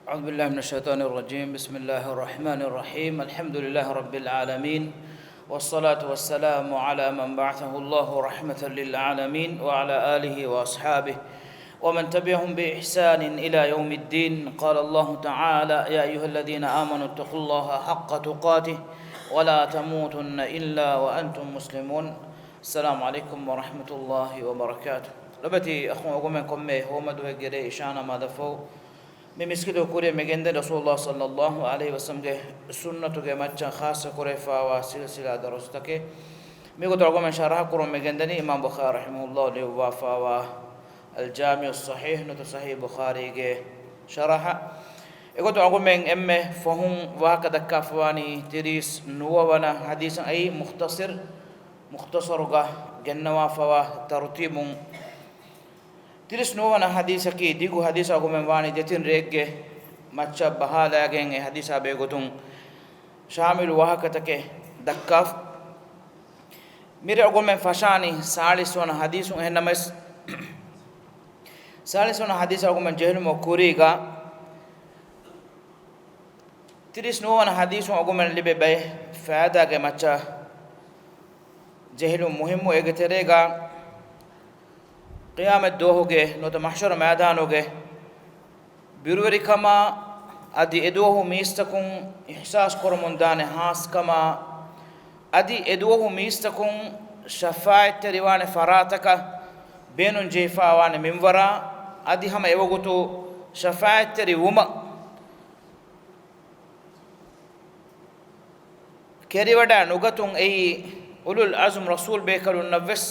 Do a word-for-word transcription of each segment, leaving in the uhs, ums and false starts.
أعوذ بالله من الشيطان الرجيم. بسم الله الرحمن الرحيم. الحمد لله رب العالمين. والصلاة والسلام على من بعثه الله رحمة للعالمين وعلى آله وأصحابه ومن تبعهم بإحسان إلى يوم الدين. قال الله تعالى: يا أيها الذين آمنوا اتقوا الله حق تقاته ولا تموتن إلا وأنتم مسلمون. السلام عليكم ورحمة الله وبركاته. ލޮބުވެތި އަޚުން، އަޅުގަނޑުމެން ކޮންމެ ހޯމަދުވެއްގެ ރޭ އިޝާ ނަމާދަށްފަހު މި މިސްކިތު ކުރިޔަށް މިގެންދެނީ ރަސޫލުﷲ ޞައްލަﷲ ޢަލައިހި ވަސައްލަމްގެ ސުންނަތުގެ މައްޗަށް ޚާއްޞަ ކުރެވިފައިވާ ސިލްސިލާ ދަރުސްތަކެއް. މިގޮތަށް އަޅުގަނޑުމެން ޝަރަޙަ ކުރަން މިގެންދަނީ އިމާމް ބުޚާރީ ރަޙިމަހުﷲ ލިޔުއްވާފައިވާ އަލްޖާމިޢުއްޞަޙީޙް ނުވަތަ ޞަޙީޙު ބުޚާރީގެ ޝަރަޙަ. އެގޮތުން އަޅުގަނޑުމެން އެންމެ ފަހުން ވާހަކަ ދައްކާފައިވާނީ ތިރީސް ނުވަ ވަނަ ޙަދީޘަށް، އައި މުޚްތަޞަރު، މުޚްތަޞަރުގަ ގެންނަވާފައިވާ ތަރުތީބުން. ތިރީސް ނުވަ ވަނަ ޙަދީޘަކީ ދިގު ޙަދީޘް، އަޅުގަނޑުމެން ވާނީ ދެތިން ރެއެއްގެ މައްޗަށް ބަހާލައިގެން އެ ޙަދީޘާ ބެހޭގޮތުން ޝާމިލު ވާހަކަތަކެއް ދައްކާފަ. މިރޭ އަޅުގަނޑުމެން ފަށާނީ ސާޅީސް ވަނަ ޙަދީޘުން. އެހެންނަމަވެސް، ސާޅީސް ވަނަ ޙަދީޘް އަޅުގަނޑުމެން ޖެހިލުމުގެ ކުރީގަ، ތިރީސް ނުވަ ވަނަ ޙަދީޘުން އަޅުގަނޑުމެން ލިބޭ ބައެއް ފައިދާގެ މައްޗަށް ޖެހިލުން މުހިއްމު. އޭގެ ތެރޭގަ ޤިޔާމަތް ދުވަހުގެ ނުވަތަ މަޙްޝަރު މައިދާނުގެ ބިރުވެރިކަމާ، އަދި އެދުވަހު މީސްތަކުން އިޙްސާސް ކުރަމުންދާނެ ހާސްކަމާ، އަދި އެދުވަހު މީސްތަކުން ޝަފާޢަތްތެރިވާނެ ފަރާތަކަށް ބޭނުން ޖެހިފައިވާނެ މިންވަރާ، އަދި ހަމަ އެވަގުތު ޝަފާޢަތްތެރި ވުމަށް ކެރިވަޑައި ނުގަތުން އެއީ އުލުލް ޢަޒްމް ރަސޫލް ބޭކަލުންނަށްވެސް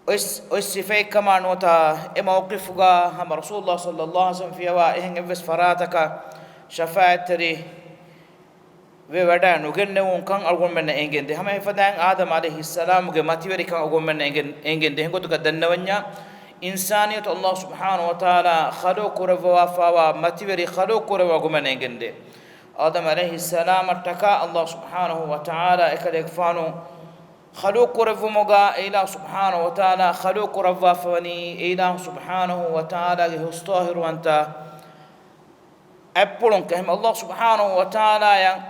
އޮތް، އޮތް ސިފައެއްކަމާ ނުވަތަ އެ މައުޤިފުގަ ހަމަ ރަސޫލުﷲ ޞައްލަﷲ ޢަލައިހި ވަސައްލަމް ފިޔަވާ އެހެން އެއްވެސް ފަރާތަކަށް ޝަފާޢަތްތެރި ވެވަޑައި ނުގެންނެވުންކަން އަޅުގަނޑުމެންނަށް އެނގެންދޭ. ހަމަ އެފަދައިން އާދަމް ޢަލައިހިއްސަލާމުގެ މަތިވެރިކަން އަޅުގަނޑުމެންނަށް އެނގެން، އެނގެންދޭ. އެހެން ގޮތަކަށް ދަންނަވަންޏާ، އިންސާނިއްޔަތު ﷲ ސުބްޙާނަހޫ ވަތަޢާލާ ޚަލުޤު ކުރައްވަވާފައިވާ މަތިވެރި ޚަލުޤު ކުރެއްވުމަށް އެނގެންދޭ. އާދަމް ޢަލައިހިއްސަލާމަށްޓަކާ ﷲ ސުބްޙާނަހޫ ވަތަޢާލާ އެކަލޭގެފާނު ޚަލުޤު ކުރެއްވުމުގަ އެ އިލާހު ސުބްޙާނަހޫ ވަތަޢާލާ ޚަލުޤު ކުރައްވާފަވަނީ އެ އިލާހު ސުބްޙާނަހޫ ވަތަޢާލާގެ ހުސްޠާހިރުވަންތަ އަތްޕުޅުން. އެހެން ﷲ ސުބްޙާނަހޫ ވަތަޢާލާއަށް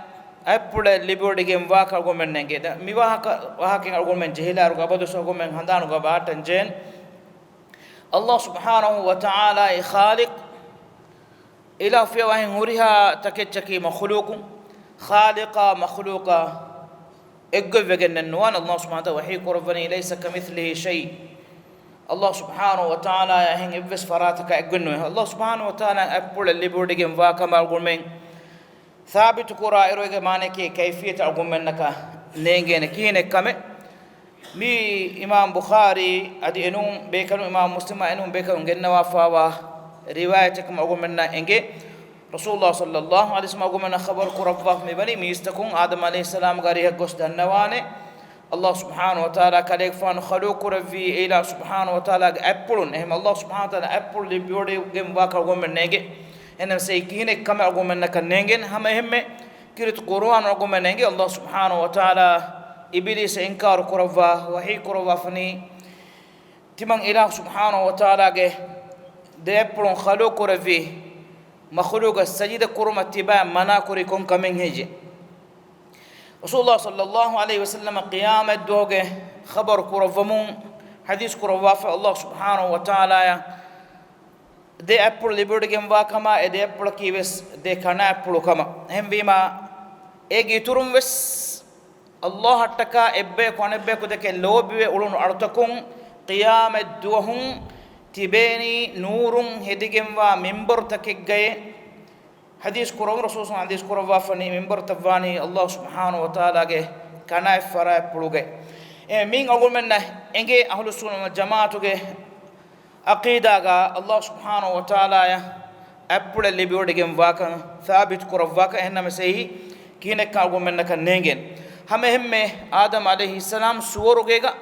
އަތްޕުޅެއް ލިބިވޮޑިގެން ވާކަށް އަޅުގަނޑުމެންނަށް އެނގޭ. ދެން މި ވާހަކަ، ވާހަކައިން އަޅުގަނޑުމެން ޖެހިލާއިރު އަބަދުވެސް އަޅުގަނޑުމެން ހަނދާނުގަ ބަހައްޓަން ޖެހެން. ﷲ ސުބްޙާނަހޫ ވަތަޢާލާއީ ޚާލިޤު، އިލާހު ފިޔަވާހެން ހުރިހާ ތަކެއްޗަކީ މަޚުލޫޤު. ޚާލިޤާ މަޚުލޫޤާ އެއްގޮތްވެގެންނެއް ނުވާނެ. ﷲ ސުބްޙާނަހޫ ވަތަޢާލާ ވަޙީ ކުރައްވަނީ، "ليس كمثله شيء." ﷲ ސުބްޙާނަހޫ ވަތަޢާލާއަށް އެހެން އެއްވެސް ފަރާތަކަށް އެއްގޮތް ނުވޭ. ﷲ ސުބްޙާނަހޫ ވަތަޢާލާ އަތްޕުޅެއް ލިބިވޮޑިގެން ވާ ކަމަށް އަޅުގަނޑުމެން ސާބިތު ކުރާ އިރު އޭގެ މާނައަކީ ކައިފިއްޔަތަށް އަޅުގަނޑުމެންނަކަށް ނޭނގޭނެ ކިހިނެއް ކަމެއް. މީ އިމާމް ބުޚާރީ އަދި އެނޫން ބޭކަލުން، އިމާމް މުސްލިމާ އެނޫން ބޭކަލުން ގެންނަވާފައިވާ ރިވާޔަތެއް ކަމަށް އަޅުގަނޑުމެންނަށް އެނގޭ. ރަސޫލުﷲ ޞައްލަﷲ ޢަލައިހި ވަސައްލަމް އަޅުގަނޑުމެންނަށް ޚަބަރު ކުރައްވާފަ މިވަނީ މީސްތަކުން އާދަމް ޢަލައިހިއްސަލާމްގެ އަރިހަށް ގޮސް ދަންނަވާނެ. ﷲ ސުބްޙާނަހޫ ވަތަޢާލާ ކަލޭގެފާނު ޚަލުޤު ކުރެއްވީ އެ އިލާހު ސުބްޙާނަހޫ ވަތަޢާލާގެ އަތްޕުޅުން. އެހެން ﷲ ސުބްޙާނަހޫ ވަތަޢާލާ އަތްޕުޅު ލިބިވޮޑިގެން ވާކަށް އަޅުގަނޑުމެންނަށް އެނގޭ. އެހެންނަމަވެސް އެއީ ކިހިނެއް ކަމެއް އަޅުގަނޑުމެންނަކަށް ނޭނގޭނެ. ހަމަ އެހެންމެ ކީރިތި ޤުރުއާނު އަޅުގަނޑުމެންނަށް އެނގޭ. ﷲ ސުބްޙާނަހޫ ވަތަޢާލާ އިބިލީސަށް އިންކާރު ކުރައްވާ ވަޙީ ކުރައްވާފަނީ، ތިމަން އިލާހު ސުބްޙާނަހޫ ވަތަޢާލާގެ ދެ އަތްޕުޅުން ޚަލުޤު ކުރެއްވި މަޚުލޫޤަށް ސަޖިދަ ކުރުމަށް ތިބާއަށް މަނާ ކުރީ ކޮން ކަމެއް ހެއްޔޭ؟ ރަސޫލުﷲ ޞައްލަﷲ ޢަލައިހި ވަސައްލަމަ ޤިޔާމަތް ދުވަހުގެ ޚަބަރު ކުރައްވަމުން ޙަދީޘް ކުރައްވާފަ، ﷲ ސުބްޙާނަހޫ ވަތަޢާލާއަށް ދެ އަތްޕުޅު ލިބިވޮޑިގެންވާ ކަމާ، އެ ދެ އަތްޕުޅަކީ ވެސް ދެ ކަނާ އަތްޕުޅު ކަމަށް. އެހެންވީމާ، އޭގެ އިތުރުން ވެސް ﷲ އަށްޓަކާ އެއްބަޔަކު އަނެއްބަޔަކު ދެކެ ލޯބިވެ އުޅުނު އަޅުތަކުން ޤިޔާމަތް ދުވަހުން ތިބޭނީ ނޫރުން ހެދިގެންވާ މިންބަރުތަކެއްގައޭ. ޙަދީޘް ކުރަމުން ރަސޫލު ޙަދީޘް ކުރައްވާފަނީ މިންބަރުތައް ވާނީ ﷲ ސުބްޙާނަހޫ ވަތަޢާލާގެ ކަނާތް ފަރާތްޕުޅުގައި. އެ މިން އަޅުގަނޑުމެންނަށް އެނގޭ އަހުލުއްސުންނަ ވަލްޖަމާޢަތުގެ ޢަޤީދާގަ ﷲ ސުބްޙާނަހޫ ވަތަޢާލާއަށް އަތްޕުޅެއް ލިބިވޮޑިގެން ވާކަން ސާބިތު ކުރައްވާކަން. އެހެންނަމަވެސް އެއީ ކިހިނެއްކަން އަޅުގަނޑުމެންނަކަށް ނޭނގޭނެ. ހަމައެހެންމެ އާދަމް ޢަލައިހިއްސަލާމް ސުވަރުގޭގަ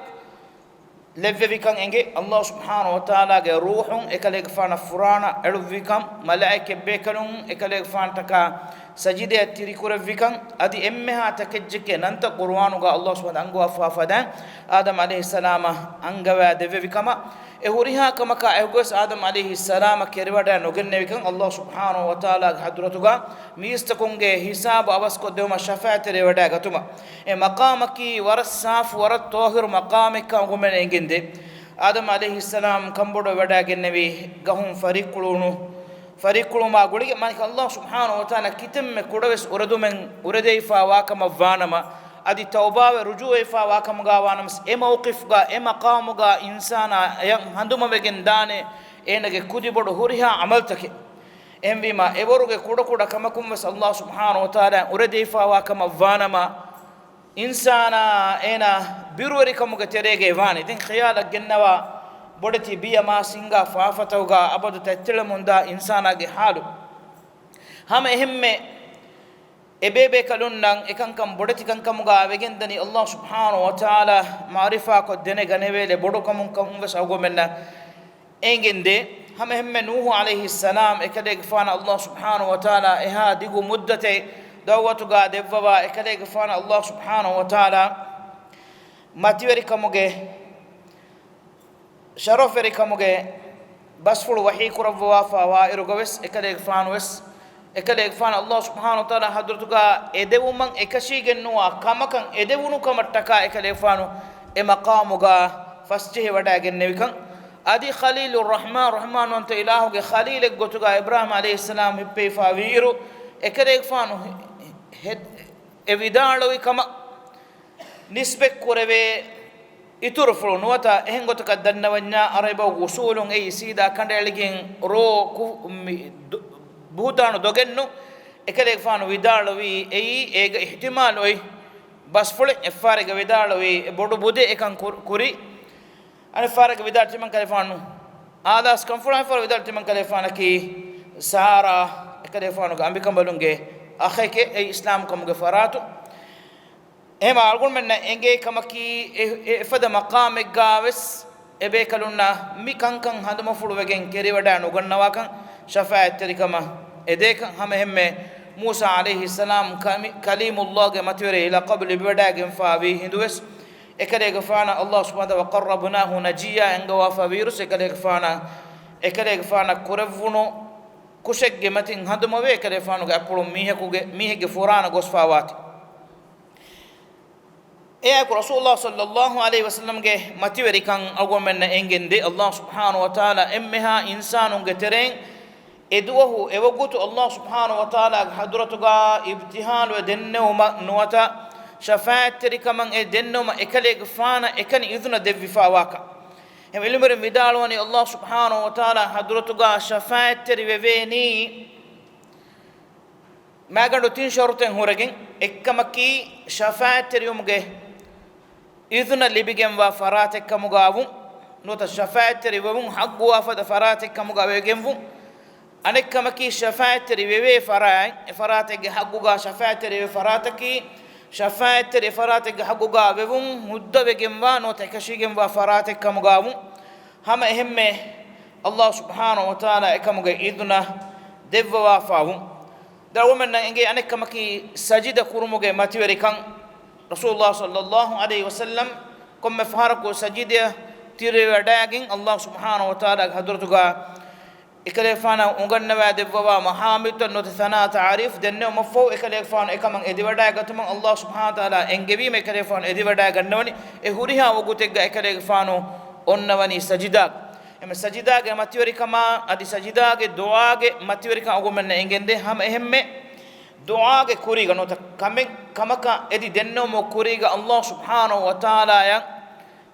ލެއްވެވިކަން އެނގޭ. ﷲ ސުބްޙާނަހޫ ވަތަޢާލާގެ ރޫޙުން އެކަލޭގެފާނަށް ފުރާނަ އެޅުއްވިކަން، މަލާއިކަތް ބޭކަލުން އެކަލޭގެފާނަށްޓަކާ ސަޖިދައަށް ތިރިކުރެއްވިކަން، އަދި އެންމެހާ ތަކެއްޗެކޭ ނަންތައް ޤުރުއާނުގަ ﷲ ސުބްޙާނަހޫ ވަތަޢާލާ އަންގަވާފައިފަދައިން އާދަމް ޢަލައިހިއްސަލާމަށް އަންގަވާ ދެއްވެވި ކަމަށް. އެ ހުރިހާ ކަމަކާ އެކުގަވެސް އާދަމް ޢަލައިހިއްސަލާމަށް ކެރިވަޑައި ނުގެންނެވިކަން ﷲ ސުބްޙާނަހޫ ވަތަޢާލާގެ ޙަޟްރަތުގަ މީސްތަކުންގެ ހިސާބު އަވަސްކޮށްދެވުމަށް ޝަފާޢަތްތެރިވެވަޑައިގަތުމަށް. އެ މަޤާމަކީ ވަރަށް ސާފު، ވަރަށް ޠާހިރު މަޤާމެއްކަން އަޅުގަނޑުމެން އެނގެންދޭ. އާދަމް ޢަލައިހިއްސަލާމް ކަންބޮޑުވެވަޑައިގެންނެވީ ގަހުން ފަރިއްކުޅުނު، ފަރިއްކުޅުމާ ގުޅިގެން މާނައަކީ ﷲ ސުބްޙާނަހޫ ވަތަޢާލާ ކިތަންމެ ކުޑަވެސް އުރެދުމެއް އުރެދެވިފާވާކަމަށްވާނަމަ، އަދި ތައުބާވެ ރުޖޫޢަވެފާވާކަމުގަ ވާނަމަސް، އެ މައުޤިފްގަ، އެ މަޤާމުގަ އިންސާނާ އެޔަށް ހަނދުމަވެގެން ދާނެ އޭނަގެ ކުދިބޮޑު ހުރިހާ ޢަމަލްތަކެއް. އެހެންވީމާ، އެވަރުގެ ކުޑަކުޑަ ކަމަކުންވެސް ﷲ ސުބްޙާނަހޫ ވަތަޢާލާ އުރެދެވިފާވާކަމަށްވާނަމަ، އިންސާނާ އޭނާ ބިރުވެރިކަމުގެ ތެރޭގައި ވާނެ. ދެން ޚިޔާލަށް ގެންނަވާ، ބޮޑެތި ބިޔަ މާ ސިންގާ ފާފަތަކުގަ އަބަދު ތަތްތެޅެމުންދާ އިންސާނާގެ ޙާލު. ހަމަ އެހެންމެ އެބޭބޭކަލުންނަށް އެކަންކަން ބޮޑެތިކަންކަމުގަ ވެގެންދަނީ ﷲ ސުބްޙާނަހޫ ވަތަޢާލާ މަޢުރިފާކޮށް ދެނެގަނެވޭލެއް ބޮޑުކަމުން ކަމުންވެސް އަޅުގަނޑުމެންނަށް އެނގެންދޭ. ހަމަ އެހެންމެ ނޫޙު ޢަލައިހިއްސަލާމް އެކަލޭގެފާނަށް ﷲ ސުބްޙާނަހޫ ވަތަޢާލާ އެހާ ދިގު މުއްދަތެއް ދަޢުވަތުގަ ދެއްވަވާ، އެކަލޭގެފާނަށް ﷲ ސުބްޙާނަހޫ ވަތަޢާލާ މަތިވެރިކަމުގެ، ޝަރަފްވެރިކަމުގެ ބަސްފުޅު ވަޙީކުރައްވަވާފާ ވާއިރުގަވެސް، އެކަލޭގެފާނުވެސް، އެކަލޭގެފާނު ﷲ ސުބްޙާނަހޫ ވަތަޢާލާ ޙަޟްރަތުގަ އެދެވުމަށް އެކަށީގެންނުވާ ކަމަކަށް އެދެވުނު ކަމަށްޓަކާ އެކަލޭގެފާނު އެ މަޤާމުގަ ފަސްޖެހިވަޑައިގެންނެވިކަން. އަދި ޚަލީލުއްރަޙްމާން، ރަޙްމާންވަންތަ އިލާހުގެ ޚަލީލެއްގޮތުގަ އިބްރާހީމް ޢަލައިހިއްސަލާމް ހިއްޕެވިފާ ވީއިރު، އެކަލޭގެފާނު ހެ-، ހެ-، އެ ވިދާޅުވި ކަމަށް ނިސްބަތްކުރެވޭ އިތުރުފުޅު ނުވަތަ އެހެން ގޮތަކަށް ދަންނަވަންޏާ، ޢަރަބި ގުސޫލުން އެއީ ސީދާ ކަނޑައެޅިގެން ރޯ ކު-، މި-، ދު-، ބުހުތާނު ދޮގެއްނު. އެކަލޭގެފާނު ވިދާޅުވީ އެއީ އޭގަ އިޙްތިމާލު އޮތް ބަސްފުޅެއް. އެއްފަހަރެއްގަ ވިދާޅުވީ އެ ބޮޑު ބުދޭ އެކަން ކުރ-، ކުރީ. އަނެއްފަހަރެއްގަ ވިދާޅު ތިމަން ކަލޭފާނު އާލާސް ކަންފުޅާ. އެއްފަހަރު ވިދާޅު ތިމަން ކަލޭފާނަކީ ސާރާ އެކަލޭފާނުގެ އަނބިކަނބަލުންގެ އަޚެކޭ، އެ އިސްލާމްކަމުގެ ފަރާތު. އެހެމަ އަޅުގަނޑުމެންނަށް އެނގޭ ކަމަކީ، އެ، އެ އެފަދަ މަޤާމެއްގާވެސް އެބޭކަލުންނަށް މި ކަންކަން ހަނދުމަފުޅުވެގެން ކެރިވަޑައި ނުގަންނަވާކަން، ޝަފާޢަތްތެރިކަމަށް އެދޭކަން. ހަމައެހެންމެ މޫސާ ޢަލައިހިއްސަލާމް ކަމި-، ކަލީމުﷲގެ މަތިވެރި ލަޤަބު ލިބިވަޑައިގެންފާވީ ހިނދުވެސް، އެކަލޭގެފާނަށް ﷲ ސުބްޙާނަހޫ ވަތަޢާލާ وَقَرَّبْنَاهُ نَجِيًّا އެންގަވާފާ ވީރުސް، އެކަލޭގެފާނަށް، އެކަލޭގެފާނަށް ކުރެއްވުނު ކުށެއްގެ މަތިން ހަނދުމަވޭ، އެކަލޭގެފާނުގެ އަތްޕުޅުން މީހަކުގެ، މީހެއްގެ ފުރާނަ ގޮސްފާވާތީ. އެއާއެކު ރަސޫލުﷲ ޞައްލައްލާހު ޢަލައިހި ވަސައްލަމްގެ މަތިވެރިކަން އަޅުގަނޑުމެންނަށް އެނގެންދޭ. ﷲ ސުބްޙާނަހޫ ވަތަޢާލާ އެންމެހާ އިންސާނުންގެ ތެރެއިން އެ ދުވަހު އެވަގުތު ﷲ ސުބްޙާނަހޫ ވަތަޢާލާގެ ޙަޟްރަތުގަ އިބްތިހާލުވެ ދެންނެވުމަށް ނުވަތަ ޝަފާޢަތްތެރިކަމަށް އެ ދެންނެވުމަށް އެކަލޭގެފާނަށް އެކަނި އިޛުނަ ދެއްވިފާވާކަން. އެހެން ޢިލްމުވެރިން ވިދާޅުވަނީ، ﷲ ސުބްޙާނަހޫ ވަތަޢާލާ ޙަޟްރަތުގަ ޝަފާޢަތްތެރި ވެވޭނީ މާގަނޑު ތިން ޝަރުޠެއް ހުރެގެން. އެއްކަމަކީ، ޝަފާޢަތްތެރިވުމުގެ އިޛުނަ ލިބިގެންވާ ފަރާތެއްކަމުގާވުން، ނުވަތަ ޝަފާޢަތްތެރި ވެވުން ޙައްޤުވާ ފަދަ ފަރާތެއްކަމުގާ ވެގެންވުން. އަނެއްކަމަކީ، ޝަފާޢަތްތެރި ވެވޭ ފަރާތް، އެ ފަރާތެއްގެ ޙައްޤުގާ ޝަފާޢަތްތެރި ވެވޭ ފަރާތަކީ، ޝަފާޢަތްތެރި އެ ފަރާތެއްގެ ޙައްޤުގާ ވެވުން ހުއްދަވެގެންވާ ނުވަތަ އެކަށީގެންވާ ފަރާތެއްކަމުގާވުން. ހަމަ އެހެންމެ، ﷲ ސުބްޙާނަހޫ ވަތަޢާލާ އެކަމުގެ އިޛުނަ ދެއްވަވާފާވުން. ދައުވަމެންނަށް އެނގޭ އަނެއްކަމަކީ، ސަޖިދަ ކުރުމުގެ މަތިވެރިކަން. ރަސޫލުﷲ ޞައްލައްލާހު ޢަލައިހި ވަސައްލަމް ކޮންމެ ފަހަރަކު ސަޖިދަޔަށް ތިރިވަޑައިގެން، ﷲ ސުބްޙާނަހޫ ވަތަޢާލާގެ ޙަޟްރަތުގަ އެކަލޭގެފާނަށް އުނގަންނަވާ ދެއްވަވާ މަޙާމިދުތައް ނުވަތަ ޘަނާ ތަޢުރީފް ދެންނެވުމަށްފަހު، އެކަލޭގެފާނު އެކަމަށް އެދިވަޑައިގަތުމަށް ﷲ ސުބްޙާނަހޫ ވަތަޢާލާ އެންގެވީމަ، އެކަލޭގެފާނު އެދިވަޑައިގަންނަވަނީ. އެ ހުރިހާ ވަގުތެއްގަ އެކަލޭގެފާނު އޮންނަވަނީ ސަޖިދާގަ. އެމެ ސަޖިދާގެ މަތިވެރިކަމާ އަދި ސަޖިދާގެ ދުޢާގެ މަތިވެރިކަން އަޅުގަނޑުމެންނަށް އެނގެންދޭ. ހަމަ އެހެންމެ ދުޢާގެ ކުރީގަ ނުވަތަ ކަމެއް، ކަމަކަށް އެދި ދެންނެވުމުގެ ކުރީގަ ﷲ ސުބްޙާނަހޫ ވަތަޢާލާއަށް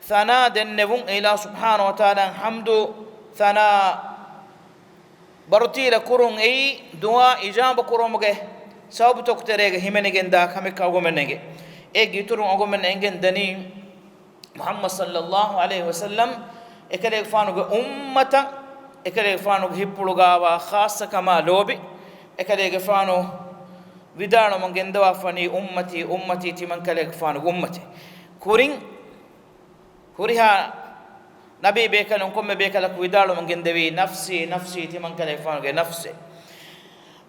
ޘަނާ ދެންނެވުން، އެ އިލާހު ސުބްޙާނަހޫ ވަތަޢާލާއަށް ޙަމްދު ޘަނާ ބަރުތީލަ ކުރުން އެއީ ދުޢާ އިޖާބަ ކުރުމުގެ ސަބަބުތަކު ތެރޭގަ ހިމެނިގެންދާ ކަމެއް އަޅުގަނޑުމެންނަށް އެނގޭ. އޭގެ އިތުރުން އަޅުގަނޑުމެންނަށް އެނގެން ދަނީ، މުޙައްމަދު ޞައްލައްލާހު ޢަލައިހި ވަސައްލަމް އެކަލޭގެފާނުގެ އުއްމަތަށް، އެކަލޭގެފާނުގެ ހިތްޕުޅުގާވާ ޚާއްޞަކަމާ ލޯބި، އެކަލޭގެފާނު ވިދާޅުވަމުން ގެންދަވާފަނީ، އުއްމަތީ، އުއްމަތީ، ތިމަންކަލޭގެފާނުގެ އުއްމަތޭ. ކުރިން ހުރިހާ ނަބީ ބޭކަލުން ކޮންމެ ބޭކަލަކު ވިދާޅުވަމުން ގެންދެވީ، ނަފްސީ، ނަފްސީ، ތިމަންކަލޭގެފާނުގެ ނަފްސޭ.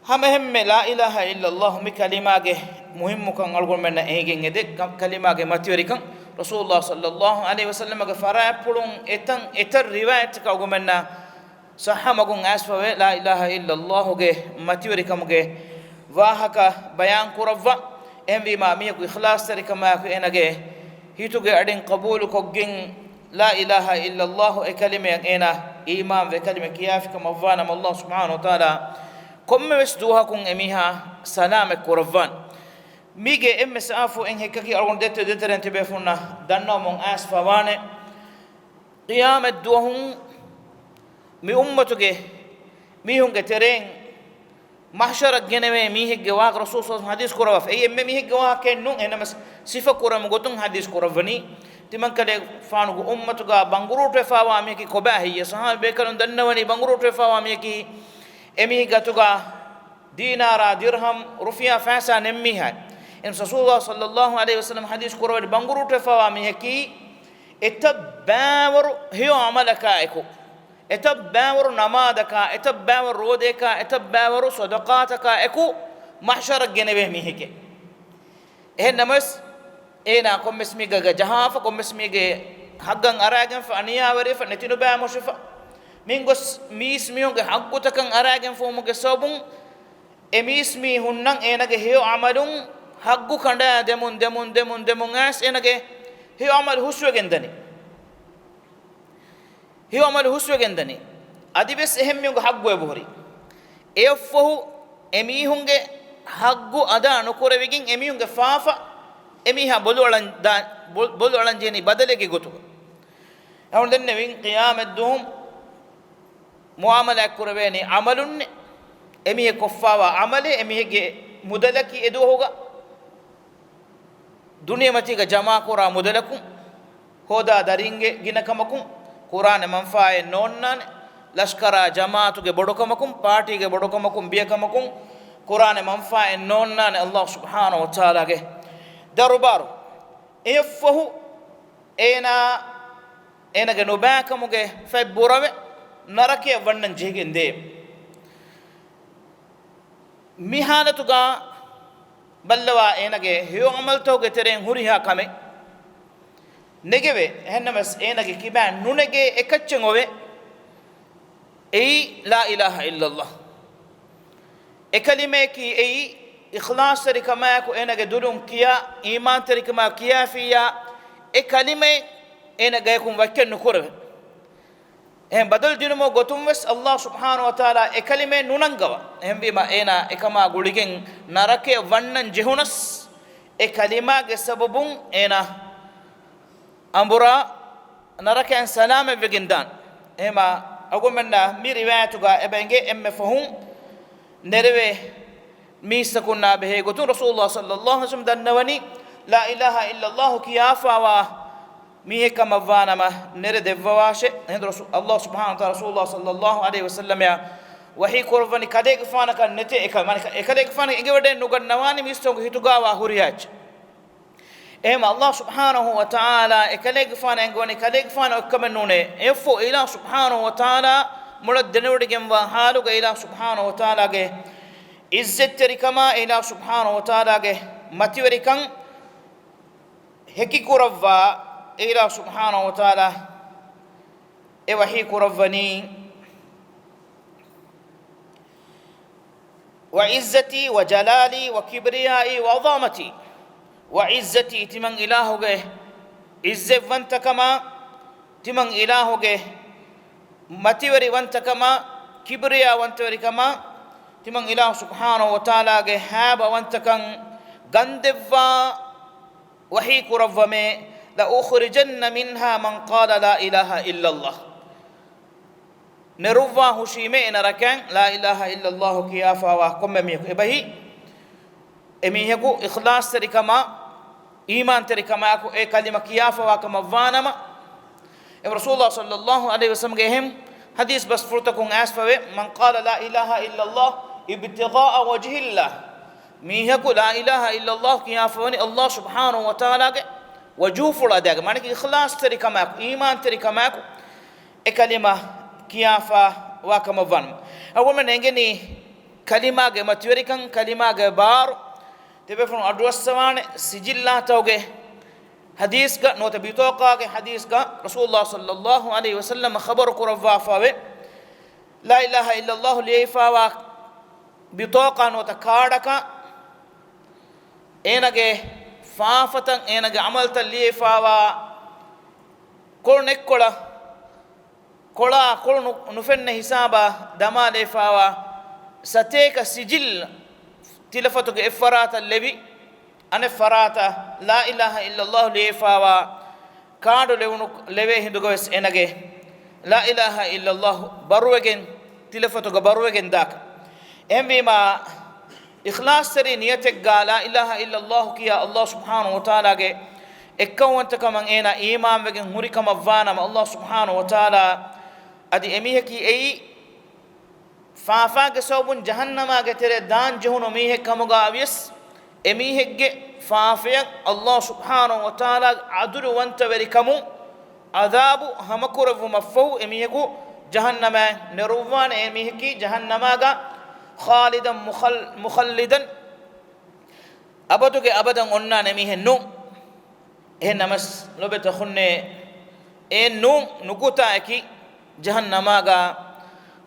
ހަމައެހެންމެ ލާ އިލާހަ އިއްލައްލާހު މި ކަލިމާގެ މުހިއްމުކަން އަޅުގަނޑުމެންނަށް އެނގިގެން އެދޭ، ކަ-، ކަލިމާގެ މަތިވެރިކަން. ރަސޫލުﷲ ޞައްލަﷲ ޢަލައިހި ވަސައްލަމަގެ ފަރާތްޕުޅުން އެތަން އެތައް ރިވާޔަތްތަކަށް އަޅުގަނޑުމެންނަށް ޞައްޙަ މަގުން އައިސްފަވޭ، ލާ އިލާހަ އިއްލަﷲގެ މަތިވެރިކަމުގެ ވާހަކަ ބަޔާން ކުރައްވާ. އެހެންވީމާ، މީހަކު އިޚްލާޞްތެރިކަމާއެކު އޭނާގެ ހިތުގެ އަޑިން ޤަބޫލުކޮށްގެން، ލާ އިލާހަ އިއްލަﷲ އެ ކަލިމަޔަށް އޭނާ އީމާންވެ، ކަލިމަ ކިޔާފިކަމަށްވާނަމަ، ﷲ ސުބްޙާނަހޫ ވަތަޢާލާ ކޮންމެވެސް ދުވަހަކުން އެމީހާ ސަލާމަތް ކުރައްވާނެ. މީގެ އެންމެ ސާފު އެއް ހެއްކަކީ، އަޅުގަނޑު ދޭތެރެ ދޭތެރެއިން ތިބޭފުންނަށް ދަންނަވަމުން އައިސްފަވާނެ، ޤިޔާމަތް ދުވަހު މި އުއްމަތުގެ މީހުންގެ ތެރެއިން މަޙްޝަރަށް ގެނެވޭ މީހެއްގެ ވާހަކަ ރަސޫލު ޞައްލަﷲ ޢަލައިހި ވަސައްލަމަ ޙަދީޘް ކުރައްވާފަ. އެއީ އެންމެ މީހެއްގެ ވާހަކައެއް ނޫން. އެހެންނަމަވެސް، ސިފަ ކުރަމު ގޮތުން ޙަދީޘް ކުރައްވަނީ. ތިމަންކަލޭގެފާނުގެ އުއްމަތުގަ ބަނގުރޫޓުވެފާވާ މީހަކީ ކޮބާ ހެއްޔޭ؟ ޞަޙާބީ ބޭކަލުން ދަންނަވަނީ، ބަނގުރޫޓުވެފާވާ މީހަކީ އެމީހެއްގެ އަތުގަ ދީނާރާ، ދިރްހަމް، ރުފިޔާ ފައިސާ ނެތް މީހާ. އެހެން ރަސޫލުﷲ ޞައްލަﷲ ޢަލައިހި ވަސައްލަމަ ޙަދީޘް ކުރައްވަނީ، ބަނގުރޫޓުވެފާވާ މީހަކީ އެތައް ބައިވަރު ހެޔޮ ޢަމަލަކާ އެކު، އެތައް ބައިވަރު ނަމާދަކާ، އެތައް ބައިވަރު ރޯދަޔަކާ، އެތައް ބައިވަރު ޞަދަޤާތަކާ އެކު މަޙްޝަރަށް ގެނެވޭ މީހެކޭ. އެހެން ނަމަވެސް، އޭނާ ކޮންމެސް މީގަ ޖަހާފަ، ކޮންމެސް މީގެ ހައްގަށް އަރާގެންފަ، އަނިޔާވެރިވެފަ، ނެތިނުބައިމޮށިފަ، މިންގޮސް މީސް މީހުންގެ ހައްގުތަކަށް އަރާގެންފުވުމުގެ ސަބަބުން، އެ މީސް މީހުންނަށް އޭނާގެ ހެޔޮ ޢަމަލުން ހައްގު ކަނޑާ ދެމުން، ދެމުން، ދެމުން، ދެމުން އައިސް އޭނާގެ ހެޔޮ ޢަމަލު ހުސްވެގެން ދަނީ. ހެޔޮ ޢަމަލު ހުސްވެގެން ދަނީ. އަދިވެސް އެހެން މީހުންގެ ހައްގު އެބަހުރި. އެއަށްފަހު އެ މީހުންގެ ހައްގު އަދާ ނުކުރެވިގެން އެ މީހުންގެ ފާފަ އެ މީހާ ބޮލުއަޅަން ދާ-، ބޮ-، ބޮލުއަޅަން ޖެހެނީ ބަދަލެއްގެ ގޮތުގަ. އެހުން ދެންނެވިން ޤިޔާމަތްދުވަހު މުޢާމަލާތް ކުރެވޭނީ ޢަމަލުންނޭ. އެމީހެއް ކޮށްފާވާ ޢަމަލޭ، އެމީހެއްގެ މުދަލަކީ އެ ދުވަހުގަ ދުނިޔެމަތީގަ ޖަމާކުރާ މުދަލަކުން، ހޯދާ ދަރިންގެ ގިނަކަމަކުން، ކުރާނެ މަންފާއެއް ނޯންނާނެ. ލަޝްކަރާ ޖަމާޢަތުގެ ބޮޑުކަމަކުން، ޕާޓީގެ ބޮޑުކަމަކުން، ބިޔަކަމަކުން، ކުރާނެ މަންފާއެއް ނޯންނާނެ ﷲ ސުބްޙާނަހޫ ވަތަޢާލާގެ ދަރުބާރު. އެއަށްފަހު އޭނާ، އޭނާގެ ނުބައިކަމުގެ ފަތް ބުރަވެ ނަރަކަޔަށް ވަންނަން ޖެހިގެން ދޭ. މި ޙާލަތުގަ ބައްލަވާ އޭނާގެ ހެޔޮ ޢަމަލުތަކުގެ ތެރެއިން ހުރިހާ ކަމެއް ނެގެވޭ. އެހެންނަމަވެސް އޭނާގެ ކިބައިން ނުނެގޭ އެކައްޗެއް އޮވޭ. އެއީ ލާ އިލާހަ އިއްލަﷲ. އެ ކަލިމަޔަކީ އެއީ އިޚްލާޞްތެރިކަމާއެކު އޭނާގެ ދުލުން ކިޔާ، އީމާންތެރިކަމާ ކިޔާފިއްޔާ، އެ ކަލިމައެއް އޭނާ ގަޔަކުން ވަކިކަން ނުކުރެވޭ. އެހެން ބަދަލު ދިނުމުގެ ގޮތުން ވެސް ﷲ ސުބްޙާނަހޫ ވަތަޢާލާ އެ ކަލިމައެއް ނުނަންގަވާ. އެހެންވީމަ، އޭނާ އެކަމާ ގުޅިގެން ނަރަކަޔަށް ވަންނަން ޖެހުނަސް، އެ ކަލިމާގެ ސަބަބުން އޭނާ އަނބުރާ ނަރަކައިން ސަލާމަތްވެގެން ދާން. އެހެމާ އަޅުގަނޑުމެންނަށް މި ރިވާޔަތުގަ އެބަ އެނގޭ އެންމެ ފަހުން ނެރެވޭ މީސްތަކުންނާ ބެހޭ ގޮތުން ރަސޫލުﷲ ޞައްލަﷲ ޢަލައިހި ވަސައްލަމަ ދަންނަވަނީ، ލާ އިލާހަ އިއްލަﷲ ކިޔާފާވާ މީހެއް ކަމަށްވާނަމަ ނެރެ ދެއްވަވާށޭ. އެހިނދު ރަސޫ-، ﷲ ސުބްޙާނަހޫ ވަތަޢާލާ ރަސޫލުﷲ ޞައްލަﷲ ޢަލައިހި ވަސައްލަމަޔަށް ވަޙީ ކުރައްވަނީ ކަލޭގެފާނަކަށް ނެތޭ އެކަ-، މާނަ އެކަލޭގެފާނަށް އެނގިވަޑައެއް ނުގަންނަވާނެ މީސްތަކުންގެ ހިތުގައިވާ ހުރިހާ އެއްޗެއް. އެހެމަ ﷲ ސުބްޙާނަހޫ ވަތަޢާލާ އެކަލޭގެފާނަށް އެނގުވަނީ ކަލޭގެފާނަށް އޮތްކަމެއް ނޫނޭ. އެއަށްފަހު އިލާހު ސުބްޙާނަހޫ ވަތަޢާލާ މޮޅަށް ދެނެވޮޑިގެންވާ ޙާލުގަ އިލާހު ސުބްޙާނަހޫ ވަތަޢާލާގެ ޢިއްޒަތްތެރިކަމާ، އިލާހު ސުބްޙާނަހޫ ވަތަޢާލާގެ މަތިވެރިކަން ހެކިކުރައްވާ، އިލާހު ސުބްޙާނަހޫ ވަތަޢާލާ އެ ވަޙީ ކުރައްވަނީ، وعزتي وجلالي وكبريائي وعظمتي. وعزتي، ތިމަން އިލާހުގެ ޢިއްޒަތްވަންތަކަމާ، ތިމަން އިލާހުގެ މަތިވެރިވަންތަކަމާ، ކިބްރިޔާވަންތަވެރިކަމާ، ތިމަން އިލާހު ސުބްޙާނަހޫ ވަތަޢާލާގެ ހައިބަވަންތަކަން ގަންދެއްވާ ވަޙީ ކުރައްވަމޭ، لأخرجن منها من قال لا إله إلا الله. ނެރުއްވާ ހުށީމޭ އެ ނަރަކައިން ލާ އިލާހަ އިއްލަﷲ ކިޔާފާވާ ކޮންމެ މީހަކު. އެބަހީ، އެ މީހަކު އިޚްލާޞްތެރިކަމާ، އީމާންތެރިކަމާއެކު އެ ކަލިމަ ކިޔާފާވާ ކަމަށްވާނަމަ، އެ ރަސޫލުﷲ ޞައްލަﷲ ޢަލައިހި ވަސައްލަމަގެ އެހެން ޙަދީޘް ބަސްފުޅުތަކުން އައިސްފަވޭ، من قال لا إله إلا الله ابتغاء وجه الله. މީހަކު ލާ އިލާހަ އިއްލަﷲ ކިޔާފަވަނީ ﷲ ސުބްޙާނަހޫ ވަތަޢާލާގެ ވަޖުހުފުޅު އަދާގެން، މާނައަކީ އިޚްލާޞްތެރިކަމާއެކު، އީމާންތެރިކަމާއެކު އެ ކަލިމަ ކިޔާފާވާ ކަމަށްވާނަމަ. އަޅުގަނޑުމެން އެނގެނީ ކަލިމާގެ މަތިވެރިކަން، ކަލިމާގެ ބާރު، ތިބޭފުޅުން އަޑުއައްސަވާނެ ސިޖިއްލާތަކުގެ ޙަދީޘްގަ ނުވަތަ ބިޠާޤާގެ ޙަދީޘްގަ ރަސޫލުﷲ ޞައްލަﷲ ޢަލައިހި ވަސައްލަމަ ޚަބަރު ކުރައްވާފަވޭ، ލާ އިލާހަ އިއްލަﷲ ލިޔެފަވާ ބިޠާޤާ ނުވަތަ ކާޑަކަށް އޭނަގެ ފާފަތައް، އޭނަގެ ޢަމަލުތައް ލިޔެފަވާ ކޮޅު ނެތްކޮޅަށް، ކޮޅާ ކޮޅު ނު-، ނުފެންނަ ހިސާބަށް ދަމާލެފަވާ ސަތޭކަ ސިޖިއްލު ތިލަފަތުގެ އެއްފަރާތަށް ލެވި، އަނެއްފަރާތަށް ލާ އިލާހަ އިއްލަﷲ ލިޔެފަވާ ކާޑު ލެވުނު، ލެވޭ ހިނދުގަވެސް އޭނަގެ ލާ އިލާހަ އިއްލަﷲ ބަރުވެގެން، ތިލަފަތުގަ ބަރުވެގެން ދާކަށް. އެހެންވީމާ، އިޚްލާޞްތެރި ނިޔަތެއްގަ ލާ އިލާހަ އިއްލަﷲ ކިޔާ ﷲ ސުބްޙާނަހޫ ވަތަޢާލާގެ އެއްކައުވަންތަކަމަށް އޭނާ އީމާންވެގެން ހުރި ކަމަށްވާނަމަ، ﷲ ސުބްޙާނަހޫ ވަތަޢާލާ އަދި އެމީހަކީ އެއީ ފާފާގެ ސަބަބުން ޖަހަންނަމާގެ ތެރެއަށް ދާން ޖެހުނު މީހެއް ކަމުގައިވިޔަސް، އެމީހެއްގެ ފާފަޔަށް ﷲ ސުބްޙާނަހޫ ވަތަޢާލާގެ ޢަދުލުވަންތަވެރިކަމުން ޢަޛާބު ހަމަކުރެއްވުމަށްފަހު އެމީހަކު ޖަހަންނަމަށް ނެރުއްވާނެ. އެމީހަކީ ޖަހަންނަމާގަ ޚާލިދަން މުޚައްލި-، މުޚައްލިދަން، އަބަދުގެ އަބަދަށް އޮންނާނެ މީހެއް ނޫން. އެހެން ނަމަސް ލޯބިވެތި އަޚުންނޭ، އެ ނޫން ނުކުތާއަކީ ޖަހަންނަމާގަ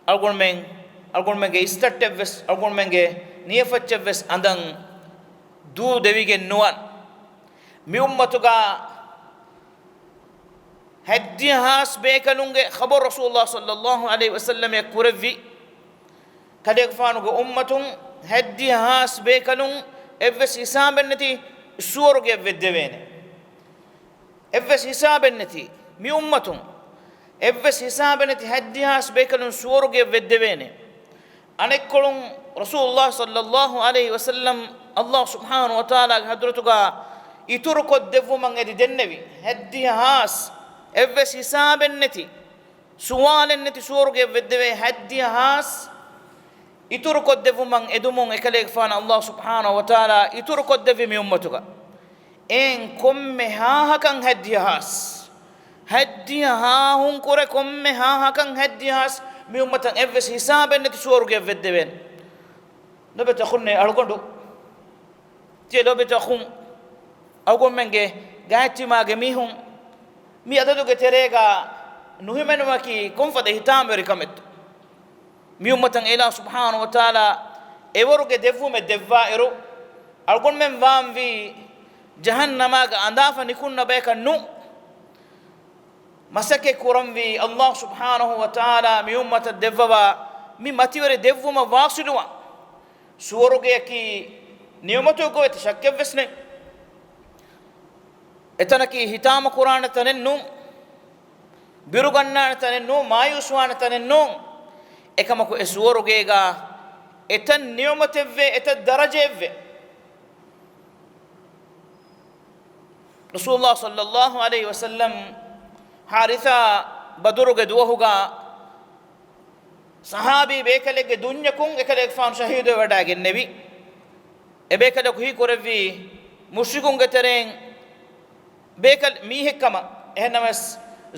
އަޅުގަނޑުމެން، އަޅުގަނޑުމެންގެ އިސްތައްޓެއްވެސް، އަޅުގަނޑުމެންގެ ނިޔަފައްޗެއްވެސް އަނދަން ދޫ ދެވިގެން ނުވާން. މި އުއްމަތުގަ ހަތްދިހަ ހާސް ބޭކަލުންގެ ޚަބަރު ރަސޫލުﷲ ޞައްލަﷲ ޢަލައިހި ވަސައްލަމަ ކުރެއްވި. ކަލޭގެފާނުގެ އުއްމަތުން ހަތްދިހަ ހާސް ބޭކަލުން އެއްވެސް ހިސާބެއްނެތި ސުވަރުގެއަށް ވެއްދެވޭނެ. އެއްވެސް ހިސާބެއްނެތި، މި އުއްމަތުން އެއްވެސް ހިސާބެއްނެތި ހަތްދިހަ ހާސް ބޭކަލުން ސުވަރުގެއަށް ވެއްދެވޭނެ. އަނެއްކޮޅުން ރަސޫލުﷲ ޞައްލަﷲ ޢަލައިހި ވަސައްލަމް ﷲ ސުބްޙާނަހޫ ވަތަޢާލާގެ ޙަޟްރަތުގަ އިތުރުކޮށްދެއްވުމަށް އެދި ދެންނެވި. ހަތްދިހަ ހާސް، އެއްވެސް ހިސާބެއްނެތި، ސުވާލެއްނެތި ސުވަރުގެއަށް ވެއްދެވޭ ހަތްދިހަ ހާސް އިތުރުކޮށްދެއްވުމަށް އެދުމުން އެކަލޭގެފާނު ﷲ ސުބްޙާނަހޫ ވަތަޢާލާ އިތުރުކޮށްދެއްވި މި އުއްމަތުގަ. އެއިން ކޮންމެ ހާހަކަށް ހަތްދިހަ ހާސް، ހަތްދިހަ ހާހުން ކުރެ ކޮންމެ ހާހަކަށް ހަތްދިހަ ހާސް މި އުއްމަތަށް އެއްވެސް ހިސާބެއްނެތި ސުވަރުގެއަށް ވެއްދެވޭނެ. ލޯބިވެތި އަޚުންނޭ އަޅުގަނޑު ތިޔަ ލޯބިވެތި އަޚުން، އަޅުގަނޑުމެންގެ ގާތްތިމާގެ މީހުން މި އަދަދުގެ ތެރޭގަ ނުހިމެނުމަކީ ކޮންފަދަ ހިތާމަވެރި ކަމެއްތޯ؟ މި އުއްމަތަށް އެއިލާހު ސުބްޙާނަހޫ ވަތަޢާލާ އެވަރުގެ ދެއްވުމެއް ދެއްވާއިރު، އަޅުގަނޑުމެން ވާންވީ ޖަހަންނަމާގަ އަނދާފަ ނިކުންނަ ބަޔަކަށް ނޫން. މަސައްކަތް ކުރަންވީ ﷲ ސުބްޙާނަހޫ ވަތަޢާލާ މި އުއްމަތަށް ދެއްވަވާ މި މަތިވެރި ދެއްވުމަށް ވާޞިލުވާން. ސުވަރުގެއަކީ ނިޢުމަތެއްގައި އެތަ ޝައްކެއްވެސް ނެތް. އެތަނަކީ ހިތާމަ ކުރާނެ ތަނެއް ނޫން. ބިރުގަންނާނެ ތަނެއް ނޫން، މާޔޫސްވާނެ ތަނެއް ނޫން. އެކަމަކު އެ ސުވަރުގޭގަ އެތައް ނިޢުމަތެއްވޭ، އެތައް ދަރަޖައެއްވޭ. ރަސޫލުﷲ ޞައްލަﷲ ޢަލައިހި ވަސައްލަމް ޙާރިޘާ ބަދުރުގެ ދުވަހުގަ ޞަޙާބީ ބޭކަލެއްގެ ދުންޏަކުން އެކަލޭގެފާނު ޝަހީދުވެވަޑައިގެންނެވި. އެބޭކަލަކު ހީކުރެއްވީ މުޝްރިކުންގެ ތެރެއިން ބޭކަލް މީހެއްކަމަށް. އެހެންނަމަވެސް،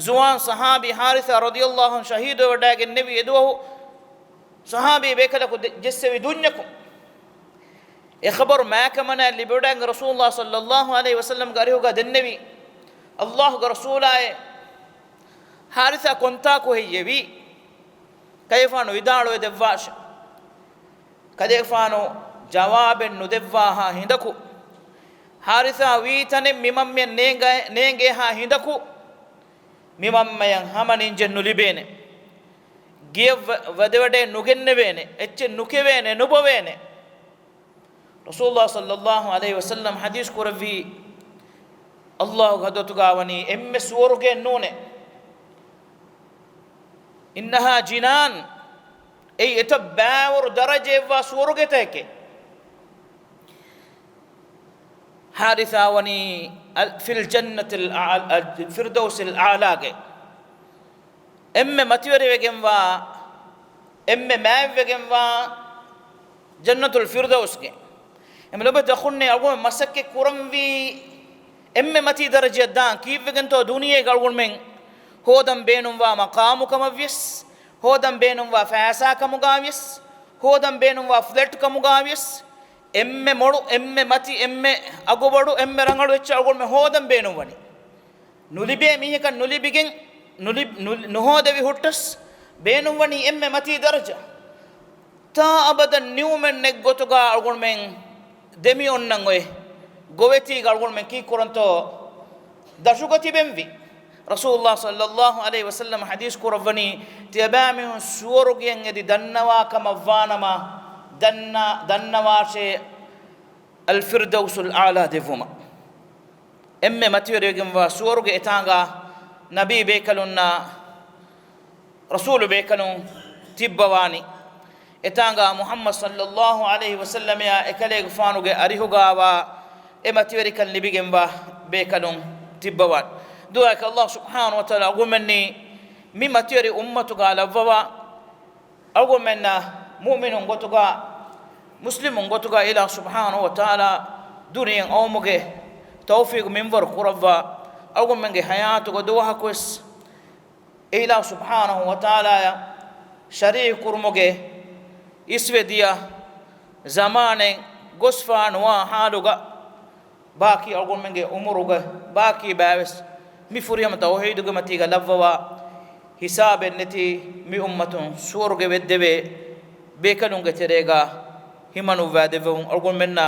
ޒުވާން ޞަޙާބީ ޙާރިޘާ ރަޟިޔަﷲ ޢަންހު ޝަހީދުވެވަޑައިގެންނެވި އެދުވަހު، ޞަޙާބީ ބޭކަލަކު ދެ-، ޖެއްސެވި ދުންޏަކުން. އެ ޚަބަރު މާތްކަމަނާ ލިބިވަޑައިގެން ރަސޫލުﷲ ޞައްލަﷲ ޢަލައިހި ވަސައްލަމްގެ އަރިހުގަ ދެންނެވި. ﷲގެ ރަސޫލާއޭ، ޙާރިޘާ ކޮންތާކު ހެއްޔެވީ؟ ކަލޭގެފާނު ވިދާޅުވެ ދެއްވާށެ. ކަލޭގެފާނު ޖަވާބެއް ނުދެއްވާހާ ހިނދަކު، ޙާރިޘާ ވީ ތަނެއް މި މަންމަޔަށް ނޭނގޭ-، ނޭނގޭހާ ހިނދަކު، މި މަންމަޔަށް ހަމަ ނިންޖެއް ނުލިބޭނެ. ގެޔަށް ވަ-، ވަދެވަޑައެއް ނުގެންނެވޭނެ. އެއްޗެއް ނުކެވޭނެ، ނުބޮވޭނެ. ރަސޫލުﷲ ޞައްލަﷲ ޢަލައިހި ވަސައްލަމް ޙަދީޘް ކުރެއްވީ، ﷲގެ ޙަޟްރަތުގަ ވަނީ އެންމެ ސުވަރުގެއެއް ނޫނޭ. إنها جنان، އެއީ އެތައް ބައިވަރު ދަރަޖައެއްވާ ސުވަރުގެތަކެއް. ޙާރިޘާ ވަނީ އަލް-، في الجنة الأعلى، الفردوس الأعلى ގެ އެންމެ މަތިވެރިވެގެންވާ، އެންމެ މާތްވެގެންވާ ޖަންނަތުލް ފިރްދައުސްގެ. އެމެ ލޮބެތި އަޚުންނޭ، އަޅުގަނޑު މަސައްކަތް ކުރަންވީ އެންމެ މަތީ ދަރަޖައަށް ދާން. ކީއްވެގެންތޯ ދުނިޔޭގަ އަޅުގަނޑުމެން ހޯދަން ބޭނުންވާ މަޤާމުކަމަށްވިޔަސް، ހޯދަން ބޭނުންވާ ފައިސާ ކަމުގައިވިޔަސް، ހޯދަން ބޭނުންވާ ފްލެޓް ކަމުގައިވިޔަސް، އެންމެ މޮޅު، އެންމެ މަތި، އެންމެ އަގުބޮޑު، އެންމެ ރަނގަޅު އެއްޗެއް އަޅުގަނޑުމެން ހޯދަން ބޭނުންވަނީ. ނުލިބޭ މީހަކަށް ނުލިބިގެން، ނުލި-، ނު-، ނުހޯދެވި ހުއްޓަސް ބޭނުންވަނީ އެންމެ މަތީ ދަރަޖަ. ތާ އަބަދަށް ނިއުމެއް ނެތް ގޮތުގަ އަޅުގަނޑުމެން ދެމި އޮންނަން އޮތް ގޮވެތީގަ އަޅުގަނޑުމެން ކީއްކުރަންތޯ؟ ދަށުގަ ތިބެންވީ. ރަސޫލުﷲ ޞައްލަﷲ ޢަލައިހި ވަސައްލަމަ ޙަދީޘް ކުރައްވަނީ، ތިޔަބައިމީހުން ސުވަރުގެއަށް އެދި ދަންނަވާ ކަމަށްވާނަމަ، ދަންނަ-، ދަންނަވާށޭ އަލްފިރްދައުސުލް އަޢްލާ ދެއްވުމަށް. އެންމެ މަތިވެރިވެގެންވާ ސުވަރުގެ އެތާނގަ ނަބީ ބޭކަލުންނާ ރަސޫލު ބޭކަލުން ތިއްބަވާނީ. އެތާނގަ މުޙައްމަދު ޞައްލަﷲ ޢަލައިހި ވަސައްލަމަޔާ އެކަލޭގެފާނުގެ އަރިހުގަވާ އެ މަތިވެރިކަން ލިބިގެންވާ ބޭކަލުން ތިއްބަވާނީ. ދުޢާއަކީ ﷲ ސުބްޙާނަހޫ ވަތަޢާލާ އަޅުގަނޑުމެންނީ މި މަތިވެރި އުއްމަތުގަ ލައްވަވާ، އަޅުގަނޑުމެންނަށް މުއުމިނުން ގޮތުގަ، މުސްލިމުން ގޮތުގަ އިލާހު ސުބްޙާނަހޫ ވަތަޢާލާ ދުނިޔެއަށް އައުމުގެ ތައުފީޤު މިންވަރު ކުރައްވާ، އަޅުގަނޑުމެންގެ ޙަޔާތުގަ ދުވަހަކުވެސް އެ އިލާހު ސުބްޙާނަހޫ ވަތަޢާލާއަށް ޝަރީކު ކުރުމުގެ އިސްވެ ދިޔަ ޒަމާނެއް ގޮސްފާ ނުވާ ޙާލުގަ، ބާކީ އަޅުގަނޑުމެންގެ ޢުމުރުގެ ބާކީ ބައިވެސް މި ފުރިހަމަ ތައުޙީދުގެ މަތީގަ ލައްވަވާ، ހިސާބެއް ނެތި މި އުއްމަތުން ސުވަރުގެ ވެއްދެވޭ ބޭކަލުންގެ ތެރޭގަ ހިމަނުއްވާދެއްވަމުން އަޅުގަނޑުމެންނާ،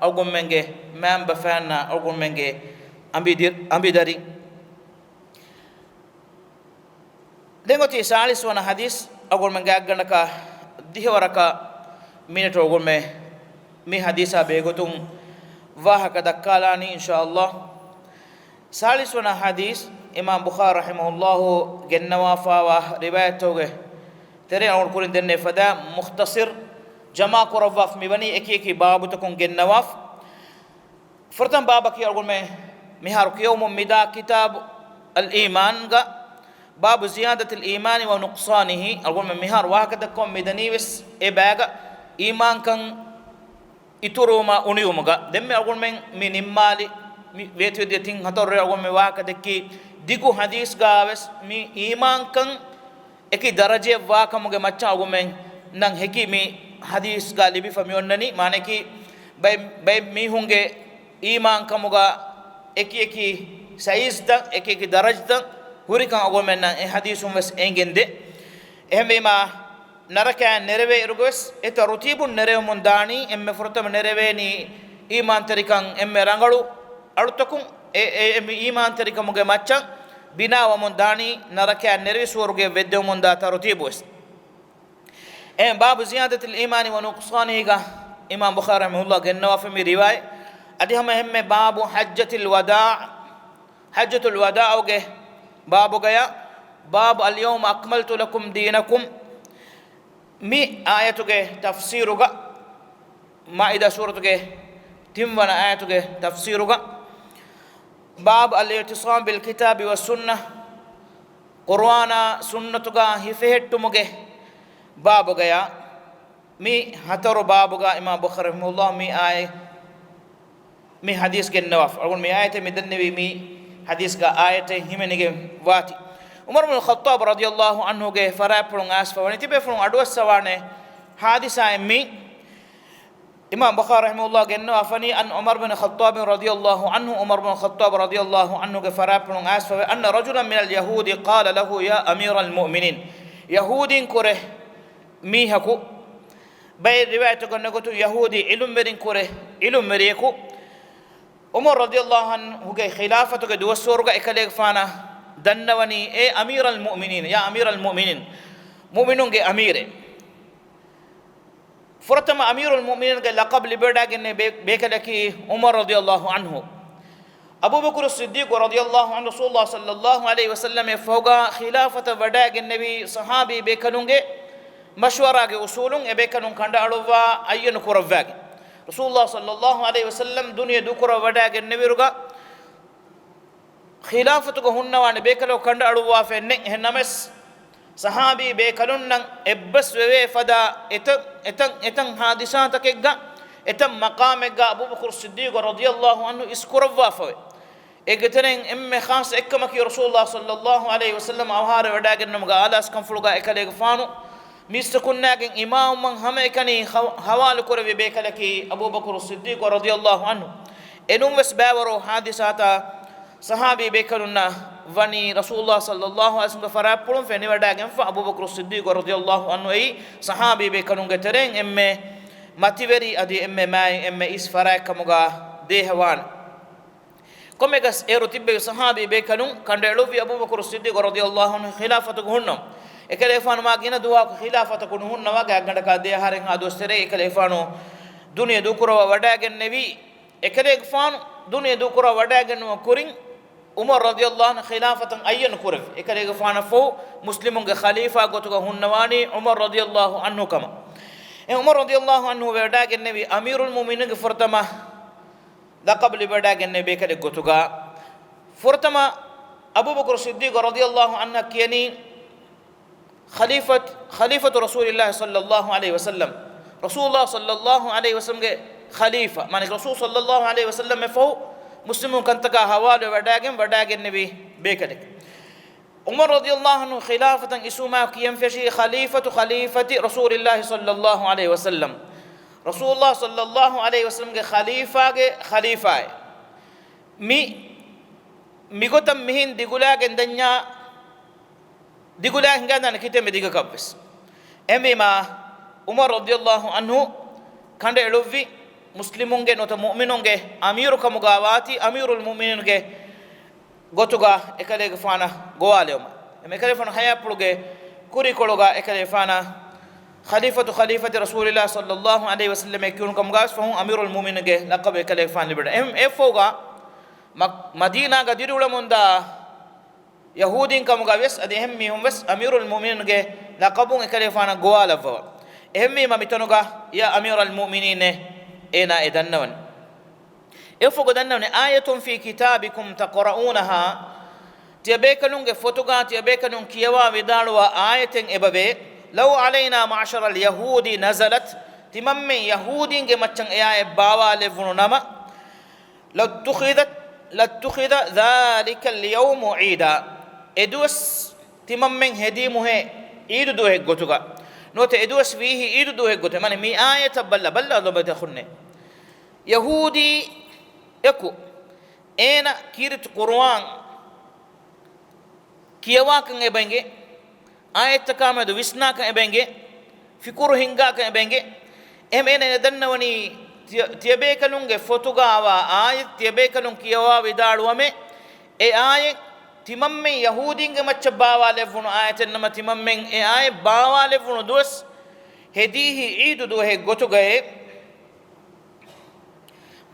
އަޅުގަނޑުމެންގެ މައިންބަފައިންނާ، އަޅުގަނޑުމެންގެ އަނބިދި-، އަނބިދަރިން. ދެން އޮތީ ސާޅީސް ވަނަ ޙަދީޘް. އަޅުގަނޑުމެން ގާތްގަނޑަކަށް ދިހަވަރަކަށް މިނެޓު އަޅުގަނޑުމެން މި ޙަދީޘާ ބެހޭގޮތުން ވާހަކަ ދައްކާލާނީ، އިންޝާﷲ. ސާޅީސް ވަނަ ޙަދީޘް އިމާމް ބުޚާރީ ރަޙިމަހުﷲ ގެންނަވާފާވާ ރިވާޔަތްތަކުގެ ތެރެއިން އަޅުގަނޑު ކުރިން ދެންނެވި ފަދަ މުޚްތަޞަރު ޖަމާ ކުރައްވާފަ މިވަނީ އެކި އެކި ބާބުތަކުން ގެންނަވާފަ. ފުރަތަމަ ބާބަކީ އަޅުގަނޑުމެން މިހާރު ކިޔަވަމުން މިދާ ކިތާބު އަލް އީމާންގަ ބާބު ޒިޔާދަތިލް އީމާނި ވަ ނުޤްޞާނިހި. އަޅުގަނޑުމެން މިހާރު ވާހަކަ ދައްކަމުން މިދަނީވެސް އެ ބައިގަ އީމާންކަން އިތުރުވުމާ އުނިވުމުގަ. ދެންމެ އަޅުގަނޑުމެން މި ނިންމާލި މި ވޭތުވެދިޔަ ތިން ހަތަރު ރޭ އަޅުގަނޑުމެން ވާހަކަ ދެއްކި ދިގު ޙަދީޘްގަވެސް މި އީމާންކަން އެކި ދަރަޖައެއް ވާކަމުގެ މައްޗަށް އަޅުގަނޑުމެންނަށް ހެކި މި ޙަދީޘްގަ ލިބިފަ މި އޮންނަނީ. މާނައަކީ ބައެއް، ބައެއް މީހުންގެ އީމާންކަމުގަ އެކި އެކި ސައިޒްތައް، އެކި އެކި ދަރަޖަތައް ހުރިކަން އަޅުގަނޑުމެންނަށް އެ ޙަދީޘުން ވެސް އެނގެންދޭ. އެހެންވީމާ، ނަރަކައިން ނެރެވޭ އިރުގަވެސް އެ ތަރުތީބުން ނެރެވެމުން ދާނީ، އެންމެ ފުރަތަމަ ނެރެވޭނީ އީމާންތެރިކަން، އެންމެ ރަނގަޅު އަޅުތަކުން އެ، އެ، އެ އީމާންތެރިކަމުގެ މައްޗަށް ބިނާވަމުން ދާނީ، ނަރަކައިން ނެރެވި ސުވަރުގެ ވެއްދެވުމުން ދާ ތަރުތީބު ވެސް. އެހެން ބާބު ޒިޔާދަތިލް އީމާނި ވަ ނުޤްޞާނިހިގަ އިމާމް ބުޚާރީ ރަޙިމަހުﷲ ގެންނަވާފަ މި ރިވާޔަތް. އަދި ހަމަ އެހެންމެ ބާބު ޙައްޖަތިލް ވަދާޢު، ޙައްޖަތުލް ވަދާޢުގެ ބާބުގަޔާ، باب اليوم أكملت لكم دينكم، މި އާޔަތުގެ ތަފްސީރުގަ، މާއިދާ ސޫރަތުގެ ތިންވަނަ އާޔަތުގެ ތަފްސީރުގަ، باب الاعتصام بالكتاب والسنة، ޤުރުއާނާ ސުންނަތުގަ ހިފެހެއްޓުމުގެ ބާބުގަޔާ، މި ހަތަރު ބާބުގަ އިމާމް ބުޚާރީ ރަޙިމަހުﷲ މި އާޔަތް، މި ޙަދީޘް ގެންނަވާފަ. އަޅުގަނޑު މި އާޔަތެއް މި ދެންނެވީ މި ޙަދީޘްގަ އާޔަތެއް ހިމެނިގެން ވާތީ. ޢުމަރު ބިން ޚައްޠާބް ރަޟިޔަﷲ ޢަންހުގެ ފަރާތްޕުޅުން އައިސްފަ ވަނީ ތިބޭފުޅުން އަޑުއައްސަވާނެ ޙާދިސާއެއް މީ. އިމާމް ބުޚާރީ ރަޙިމަހުﷲ ގެންނަވާފަނީ، عن عمر بن الخطاب رضي الله عنه، ޢުމަރު ބިން ޚައްޠާބް ރަޟިޔަﷲ ޢަންހުގެ ފަރާތްޕުޅުން އައިސްފަވޭ، أن رجلا من اليهود قال له يا أمير المؤمنين، ޔަހޫދީން ކުރެ މީހަކު، ބައެއް ރިވާޔަތުގަ ނެގޮތު ޔަހޫދީ ޢިލްމުވެރިން ކުރެ ޢިލްމުވެރިޔަކު، ޢުމަރު ރަޟިޔަﷲ ޢަންހުގެ ޚިލާފަތުގެ ދުވަސްވަރުގަ އެކަލޭގެފާނަށް ދަންނަވަނީ، އޭ أمير المؤمنين، يا أمير المؤمنين، މުއުމިނުންގެ އަމީރޭ. ފުރަތަމަ އަމީރުލް މުއުމިނީންގެ ލަޤަބު ލިބިވަޑައިގެންނެވި ބޭ-، ބޭކަލަކީ ޢުމަރު ރަޟިޔަﷲ ޢަންހު. އަބޫބަކުރު ޞިއްދީޤު ރަޟިޔަﷲ ޢަންހު ރަސޫލުﷲ ޞައްލަﷲ ޢަލައިހި ވަސައްލަމައަށްފަހުގަ ޚިލާފަތަށް ވަޑައިގެންނެވި ޞަޙާބީ ބޭކަލުންގެ މަޝްވަރާގެ އުޞޫލުން އެބޭކަލުން ކަނޑައަޅުއްވާ ޢައްޔަނު ކުރައްވައިގެން. ރަސޫލުﷲ ޞައްލަﷲ ޢަލައިހި ވަސައްލަމް ދުނިޔެ ދޫކުރައްވަޑައިގެންނެވިއިރުގަ، ޚިލާފަތުގަ ހުންނަވާނެ ބޭކަލަކު ކަނޑައަޅުއްވާފައެއް ނެތް. އެހެންނަމަވެސް، ޞަޙާބީ ބޭކަލުންނަށް އެއްބަސްވެވޭ ފަދަ އެތައް، އެތައް، އެތައް ޙާދިސާތަކެއްގަ، އެތައް މަޤާމެއްގަ އަބޫބަކުރު ޞިއްދީޤު ރަޟިޔަﷲ ޢަންހު އިސްކުރައްވާފަވޭ. އޭގެ ތެރެއިން އެންމެ ޚާއްޞަ އެއްކަމަކީ، ރަސޫލުﷲ ޞައްލަﷲ ޢަލައިހި ވަސައްލަމަ އަވަހާރަވެވަޑައިގެންނަވުމުގެ އާލާސްކަންފުޅުގަ އެކަލޭގެފާނު މީސްތަކުންނާގެން އިމާމުވަން ހަމައެކަނި ހަވ-، ހަވާލުކުރެއްވި ބޭކަލަކީ އަބޫބަކުރު ޞިއްދީޤު ރަޟިޔަﷲ ޢަންހު. އެނޫންވެސް ބައިވަރު ޙާދިސާތައް ޞަޙާބީ ބޭކަލުންނަށް ވަނީ ރަސޫލުﷲ ޞައްލަﷲ ޢަލައިހި ވަސައްލަމްގެ ފަރާތްޕުޅުން ފެނިވަޑައިގެންފަ. އަބޫބަކުރު ޞިއްދީޤު ރަޟިޔަﷲ ޢަންހު އެއީ ޞަޙާބީ ބޭކަލުންގެ ތެރެއިން އެންމެ މަތިވެރި އަދި އެންމެ މާތް އެންމެ އިސް ފަރާތްކަމުގަ ދޭހަވާނެ. ކޮންމެއަކަސް އޭރު ތިއްބެވި ޞަޙާބީ ބޭކަލުން ކަނޑައެޅުއްވި އަބޫބަކުރު ޞިއްދީޤު ރަޟިޔަﷲ ޢަންހު ޚިލާފަތުގަ ހުންނަވަން. އެކަލޭގެފާނު މާ ގިނަ ދުވަހަކު ޚިލާފަތަކު ނުހުންނަވާ، ގާތްގަނޑަކަށް ދެއަހަރެއްހާ ދުވަސް ތެރޭ އެކަލޭގެފާނު ދުނިޔެ ދޫކުރައްވާ ވަޑައިގެންނެވީ. އެކަލޭގެފާނު ދުނިޔެ ދޫކުރައްވާ ވަޑައިގެންނުމަށް ކުރިން ޢުމަރު ރަޟިޔަﷲ ޢަންހު ޚިލާފަތަށް އައްޔަނު ކުރެއްވި. އެކަލޭގެފާނަށްފަހު މުސްލިމުންގެ ޚަލީފާ ގޮތުގަ ހުންނަވާނީ ޢުމަރު ރަޟިޔަﷲ ޢަންހު ކަމަށް. އެ ޢުމަރު ރަޟިޔަﷲ ޢަންހު ވެވަޑައިގެންނެވި އަމީރުލް މުއުމިނީންގެ ފުރަތަމަ ލަޤަބު ލިބިވަޑައިގެންނެވި ބޭކަލެއް ގޮތުގަ. ފުރަތަމަ އަބޫބަކުރު ޞިއްދީޤު ރަޟިޔަﷲ ޢަންހަށް ކިޔަނީ ޚަލީފަތު، ޚަލީފަތު ރަސޫލިﷲ ޞައްލަﷲ ޢަލައިހި ވަސައްލަމް، ރަސޫލުﷲ ޞައްލަﷲ ޢަލައިހި ވަސައްލަމްގެ ޚަލީފާ، މާނައީ ރަސޫލު ޞައްލަﷲ ޢަލައިހި ވަސައްލަމް އެއަށްފަހު މުސްލިމުން ކަންތަކާ ހަވާލުވެ ވަޑައިގެން ވަޑައިގެންނެވި ބޭކަލެކެވެ. ޢުމަރު ރަޟިޔަﷲ ޢަންހު ޚިލާފަތަށް އިސުމާ ކިޔަން ފެށީ ޚަލީފަތު ޚަލީފަތި ރަސޫލިﷲ ޞައްލަﷲ ޢަލައިހި ވަސައްލަމް. ރަސޫލުﷲ ޞައްލަﷲ ޢަލައިހި ވަސައްލަމްގެ ޚަލީފާގެ ޚަލީފާއެއް. މި، މިގޮތަށް މިހެން ދިގުލާގެން ދަންޏާ، ދިގުލާ ހިނގާދާނެ ކިތަންމެ ދިގަކަށްވެސް. އެހެންވީމާ، ޢުމަރު ރަޟިޔަﷲ ޢަންހު ކަނޑައެޅުއްވި މުސްލިމުންގެ ނުވަތަ މުއުމިނުންގެ އަމީރު ކަމުގަ ވާތީ އަމީރުލް މުއުމިނީންގެ ގޮތުގަ އެކަލޭގެފާނަށް ގޮވާލެވުމަށް. އެމަ އެކަލޭގެފާނު ޙަޔާތްޕުޅުގެ ކުރީކޮޅުގަ އެކަލޭގެފާނަށް ޚަލީފަތު ޚަލީފަތި ރަސޫލިﷲ ޞައްލަﷲ ޢަލައިހި ވަސައްލަމް ކިޔުނު ކަމުގަވެސް ފަހުން އަމީރުލް މުއުމިނީންގެ ލަޤަބު އެކަލޭގެފާނަށް ލިބިވަޑައި. އެހެން އެއަށްފަހުގަ މަ-، މަދީނާގަ ދިރިއުޅެމުންދާ ޔަހޫދީން ކަމުގަވެސް އަދި އެހެން މީހުންވެސް އަމީރުލް މުއުމިނީންގެ ލަޤަބުން އެކަލޭގެފާނަށް ގޮވާލައްވަވާ. އެހެންވީމަ މިތަނުގަ ޔާ އަމީރަލް މުއުމިނީނޭ އޭނާ އެ ދަންނަވަނީ. އެއަށްފަހުގަ ދަންނަވަނީ، آية في كتابكم تقرؤونها، ތިޔަބޭކަލުންގެ ފޮތުގަ ތިޔަބޭކަލުން ކިޔަވާ ވިދާޅުވާ އާޔަތެއް އެބަވޭ، لو علينا معشر اليهود نزلت، ތިމަންމެން ޔަހޫދީންގެ މައްޗަށް އެ އާޔަތް ބާވާލެއްވުނު ނަމަ، لاتخذت، لاتخذ ذلك اليوم عيدا، އެދުވަސް ތިމަންމެން ހެދީމުހޭ ޢީދު ދުވަހެއް ގޮތުގަ، ނުވަތަ އެދުވަސް ވީހި ޢީދު ދުވަހެއް ގޮތުގަ. މާނަ މި އާޔަތަށް ބައްލަ، ބައްލަ ލޮބުވެތި އަޚުންނޭ. ޔަހޫދީއަކު އޭނަ ކީރިތި ޤުރުއާން ކިޔަވާކަން އެބައިނގޭ، އާޔަތްތަކާމެދު ވިސްނާކަން އެބައިނގޭ، ފިކުރު ހިންގާކަން އެބައިނގޭ. އެހެން އޭނަ ދަންނަވަނީ ތިޔަ-، ތިޔަބޭކަލުންގެ ފޮތުގައިވާ އާޔަތް ތިޔަބޭކަލުން ކިޔަވާ ވިދާޅުވަމޭ، އެ އާޔަތް ތިމަންމެން ޔަހޫދީންގެ މައްޗަށް ބާވާލެއްވުނު އާޔަތެއް ނަމަ، ތިމަންމެން އެ އާޔަތް ބާވާލެއްވުނު ދުވަސް ހެދީހި ޢީދު ދުވަހެއް ގޮތުގައޭ.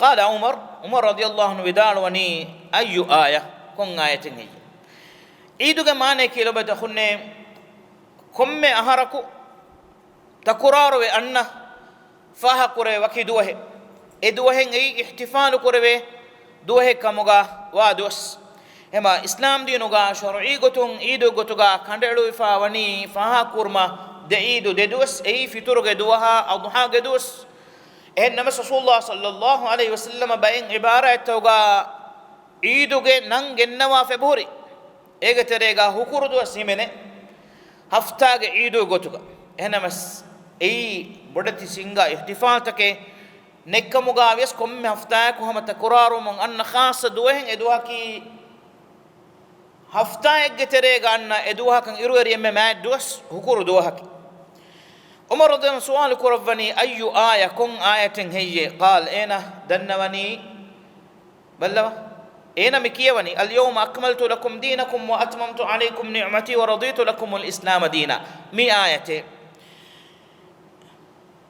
قال عمر، ޢުމަރު ރަޟިޔަﷲ ޢަންހު ވިދާޅުވަނީ، أي آية، ކޮން އާޔަތެއް ހެއްޔޭ؟ ޢީދުގެ މާނައަކީ ލޮބުވެތި އަޚުންނޭ، ކޮންމެ އަހަރަކު ތަކުރާރުވެ އަންނަ ފާހަގަކުރެވޭ ވަކި ދުވަހެއް. އެ ދުވަހެއް އެއީ އިޙްތިފާލު ކުރެވޭ ދުވަހެއް ކަމުގަ ވާ ދުވަސް. އެމަ އިސްލާމް ދީނުގަ ޝަރުޢީ ގޮތުން ޢީދު ގޮތުގަ ކަނޑައެޅުވިފަ ވަނީ ފާހަގަކުރުމަށް ދެ ޢީދު ދެ ދުވަސް، އެއީ ފިޠުރުގެ ދުވަހާ އަޟްޙާގެ ދުވަސް. އެހެން ނަމަ ރަސޫލުﷲ ޞައްލަﷲ ޢަލައިހި ވަސައްލަމަ ބައެއް ޢިބާރާތްތަކުގަ ޢީދުގެ ނަން ގެންނަވާ ފެބްރުއަރީ. އޭގެ ތެރޭގަ ހުކުރު ދުވަސް ހިމެނޭ ހަފްތާގެ ޢީދު ގޮތުގަ. އެހެންނަމަވެސް އެއީ ބޮޑެތި ސިންގާ އިޙްތިފާލްތަކެއް ނެތްކަމުގަ ވިޔަސް ކޮންމެ ހަފްތާއަކު ހަމަ ތަކުރާރުވަމުން އަންނަ ޚާއްޞަ ދުވަހެއް އެ ދުވަހަކީ ހަފްތާއެއްގެ ތެރޭގަ އަންނަ އެ ދުވަހަކަށް އިރުއެރި އެންމެ މާތް ދުވަސް ހުކުރު ދުވަހަކީ. ޢުމަރު ރަޟިޔަﷲ ޢަންހު ސުވާލު ކުރައްވަނީ، أي آية، ކޮން އާޔަތެއް ހެއްޔޭ؟ قال، އޭނަ ދަންނަވަނީ، ބައްލަވަ. އޭނަ މި ކިޔަވަނީ، اليوم أكملت لكم دينكم وأتممت عليكم نعمتي ورضيت لكم الإسلام دينا. މި އާޔަތެއް.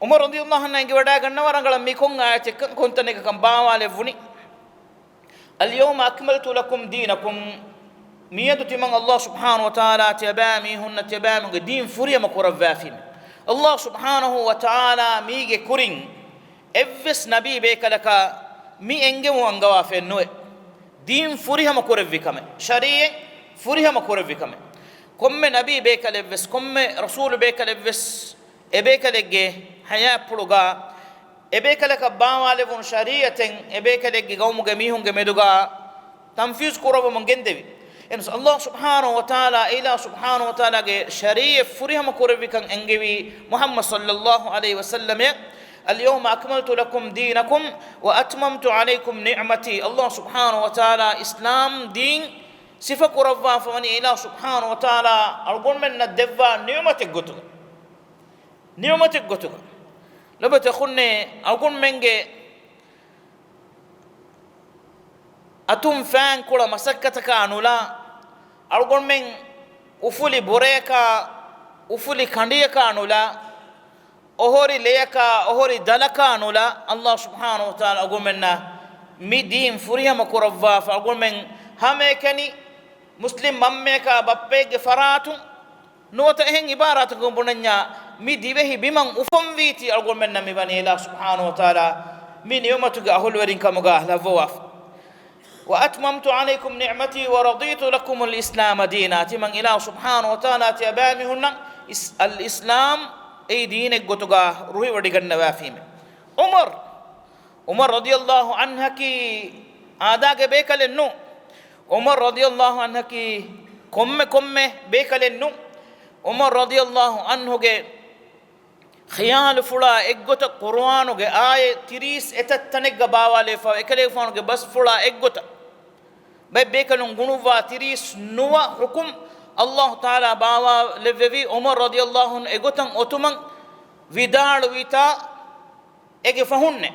ޢުމަރު ރަޟިޔަﷲ ޢަންހު އެނގިވަޑައިގަންނަވާ ރަނގަޅަށް މި ކޮން އާޔަތެއްކަން ކޮންތަނެއްގަކަން ބާވާލެއްވުނީ. اليوم أكملت لكم دينكم، މިއަދު ތިމަން ﷲ ސުބްޙާނަހޫ ވަތަޢާލާ ތިޔަބައިމީހުންނަށް ތިޔަބައިމީހުންގެ ދީން ފުރިހަމަ ކުރައްވާފީމެ. ﷲ ސުބްޙާނަހޫ ވަތަޢާލާ މީގެ ކުރިން އެއްވެސް ނަބީ ބޭކަލަކަށް މި އެންގެވުން އަންގަވާފައެއް ނުވޭ. ދީން ފުރިހަމަ ކުރެއްވި ކަމެއް، ޝަރީޢަތް ފުރިހަމަ ކުރެއްވި ކަމެއް. ކޮންމެ ނަބީ ބޭކަލެއްވެސް، ކޮންމެ ރަސޫލު ބޭކަލެއްވެސް، އެބޭކަލެއްގެ ޙަޔާތްޕުޅުގަ އެބޭކަލަކަށް ބާވާލެވުނު ޝަރީޢަތެއް އެބޭކަލެއްގެ ޤައުމުގެ މީހުންގެ މެދުގަ ތަންފީޒު ކުރައްވަމުން ގެންދެވި. އެންސް ﷲ ސުބްޙާނަހޫ ވަތަޢާލާ، އިލާހު ސުބްޙާނަހޫ ވަތަޢާލާގެ ޝަރީޢަތް ފުރިހަމަ ކުރެއްވިކަން އެންގެވީ މުޙައްމަދު ޞައްލައްލާހު ޢަލައިހި ވަސައްލަމަށް. اليوم أكملت لكم دينكم وأتممت عليكم نعمتي. ﷲ ސުބްޙާނަހޫ ވަތަޢާލާ އިސްލާމް ދީން ސިފަ ކުރައްވާފަ ވަނީ އިލާހު ސުބްޙާނަހޫ ވަތަޢާލާ އަޅުގަނޑުމެންނަށް ދެއްވާ ނިޢުމަތެއް ގޮތުގަ. ނިޢުމަތެއް ގޮތުގަ. ލޮބުވެތި އަޚުންނޭ، އަޅުގަނޑުމެންގެ އަތުން ފައިން ކުޅަ މަސައްކަތަކާ ނުލާ، އަޅުގަނޑުމެން އުފުލި ބުރަޔަކާ، އުފުލި ކަނޑިޔަކާ ނުލާ، އޮހޮރި ލެޔަކާ، އޮހޮރި ދަލަކާ ނުލާ، ﷲ ސުބްޙާނަހޫ ވަތަޢާލާ އަޅުގަނޑުމެންނަށް މި ދީން ފުރިހަމަ ކުރައްވާފަ، އަޅުގަނޑުމެން ހަމައެކަނި މުސްލިމް މަންމަޔަކާ ބައްޕައެއްގެ ފަރާތުން ނުވަތަ އެހެން އިބާރާތަކުން ބުނަންޏާ، މި ދިވެހި ބިމަށް އުފަންވީތީ އަޅުގަނޑުމެންނަށް މިވަނީ އިލާހު ސުބްޙާނަހޫ ވަތަޢާލާ މި ނިޢުމަތުގެ އަހުލުވެރިން ކަމުގަ ލައްވަވާފަ. وأتممت عليكم نعمتي ورضيت لكم الإسلام دينا. ތިމަން އިލާހު ސުބްޙާނަހޫ ވަތަޢާލާ ތިޔަބައިމީހުންނަށް އިސް-، އަލް އިސްލާމް އެއީ ދީނެއް ގޮތުގަ ރުހިވޮޑިގަންނަވާފީމެ. ޢުމަރު، ޢުމަރު ރަޟިޔައްލާހު ޢަންހަކީ އާދާގެ ބޭކަލެއް ނޫން. ޢުމަރު ރަޟިޔައްލާހު ޢަންހަކީ ކޮންމެ ކޮންމެ ބޭކަލެއް ނޫން. ޢުމަރު ރަޟިޔައްލާހު ޢަންހުގެ ޚިޔާލުފުޅާ އެއްގޮތަށް ޤުރުއާނުގެ އާޔަތް ތިރީސް އެތައް ތަނެއްގަ ބާވާލެވިފަ، އެކަލޭގެފާނުގެ ބަސްފުޅާ އެއްގޮތަށް ބައެއް ބޭކަލުން ގުނުއްވާ ތިރީސް ނުވަ ޙުކުމް ﷲ ތަޢާލާ ބާވާލެއްވެވީ ޢުމަރު ރަޟިޔައްލާހު ޢަންހު އެގޮތަށް އޮތުމަށް ވިދާޅުވިތާ އޭގެ ފަހުންނޭ.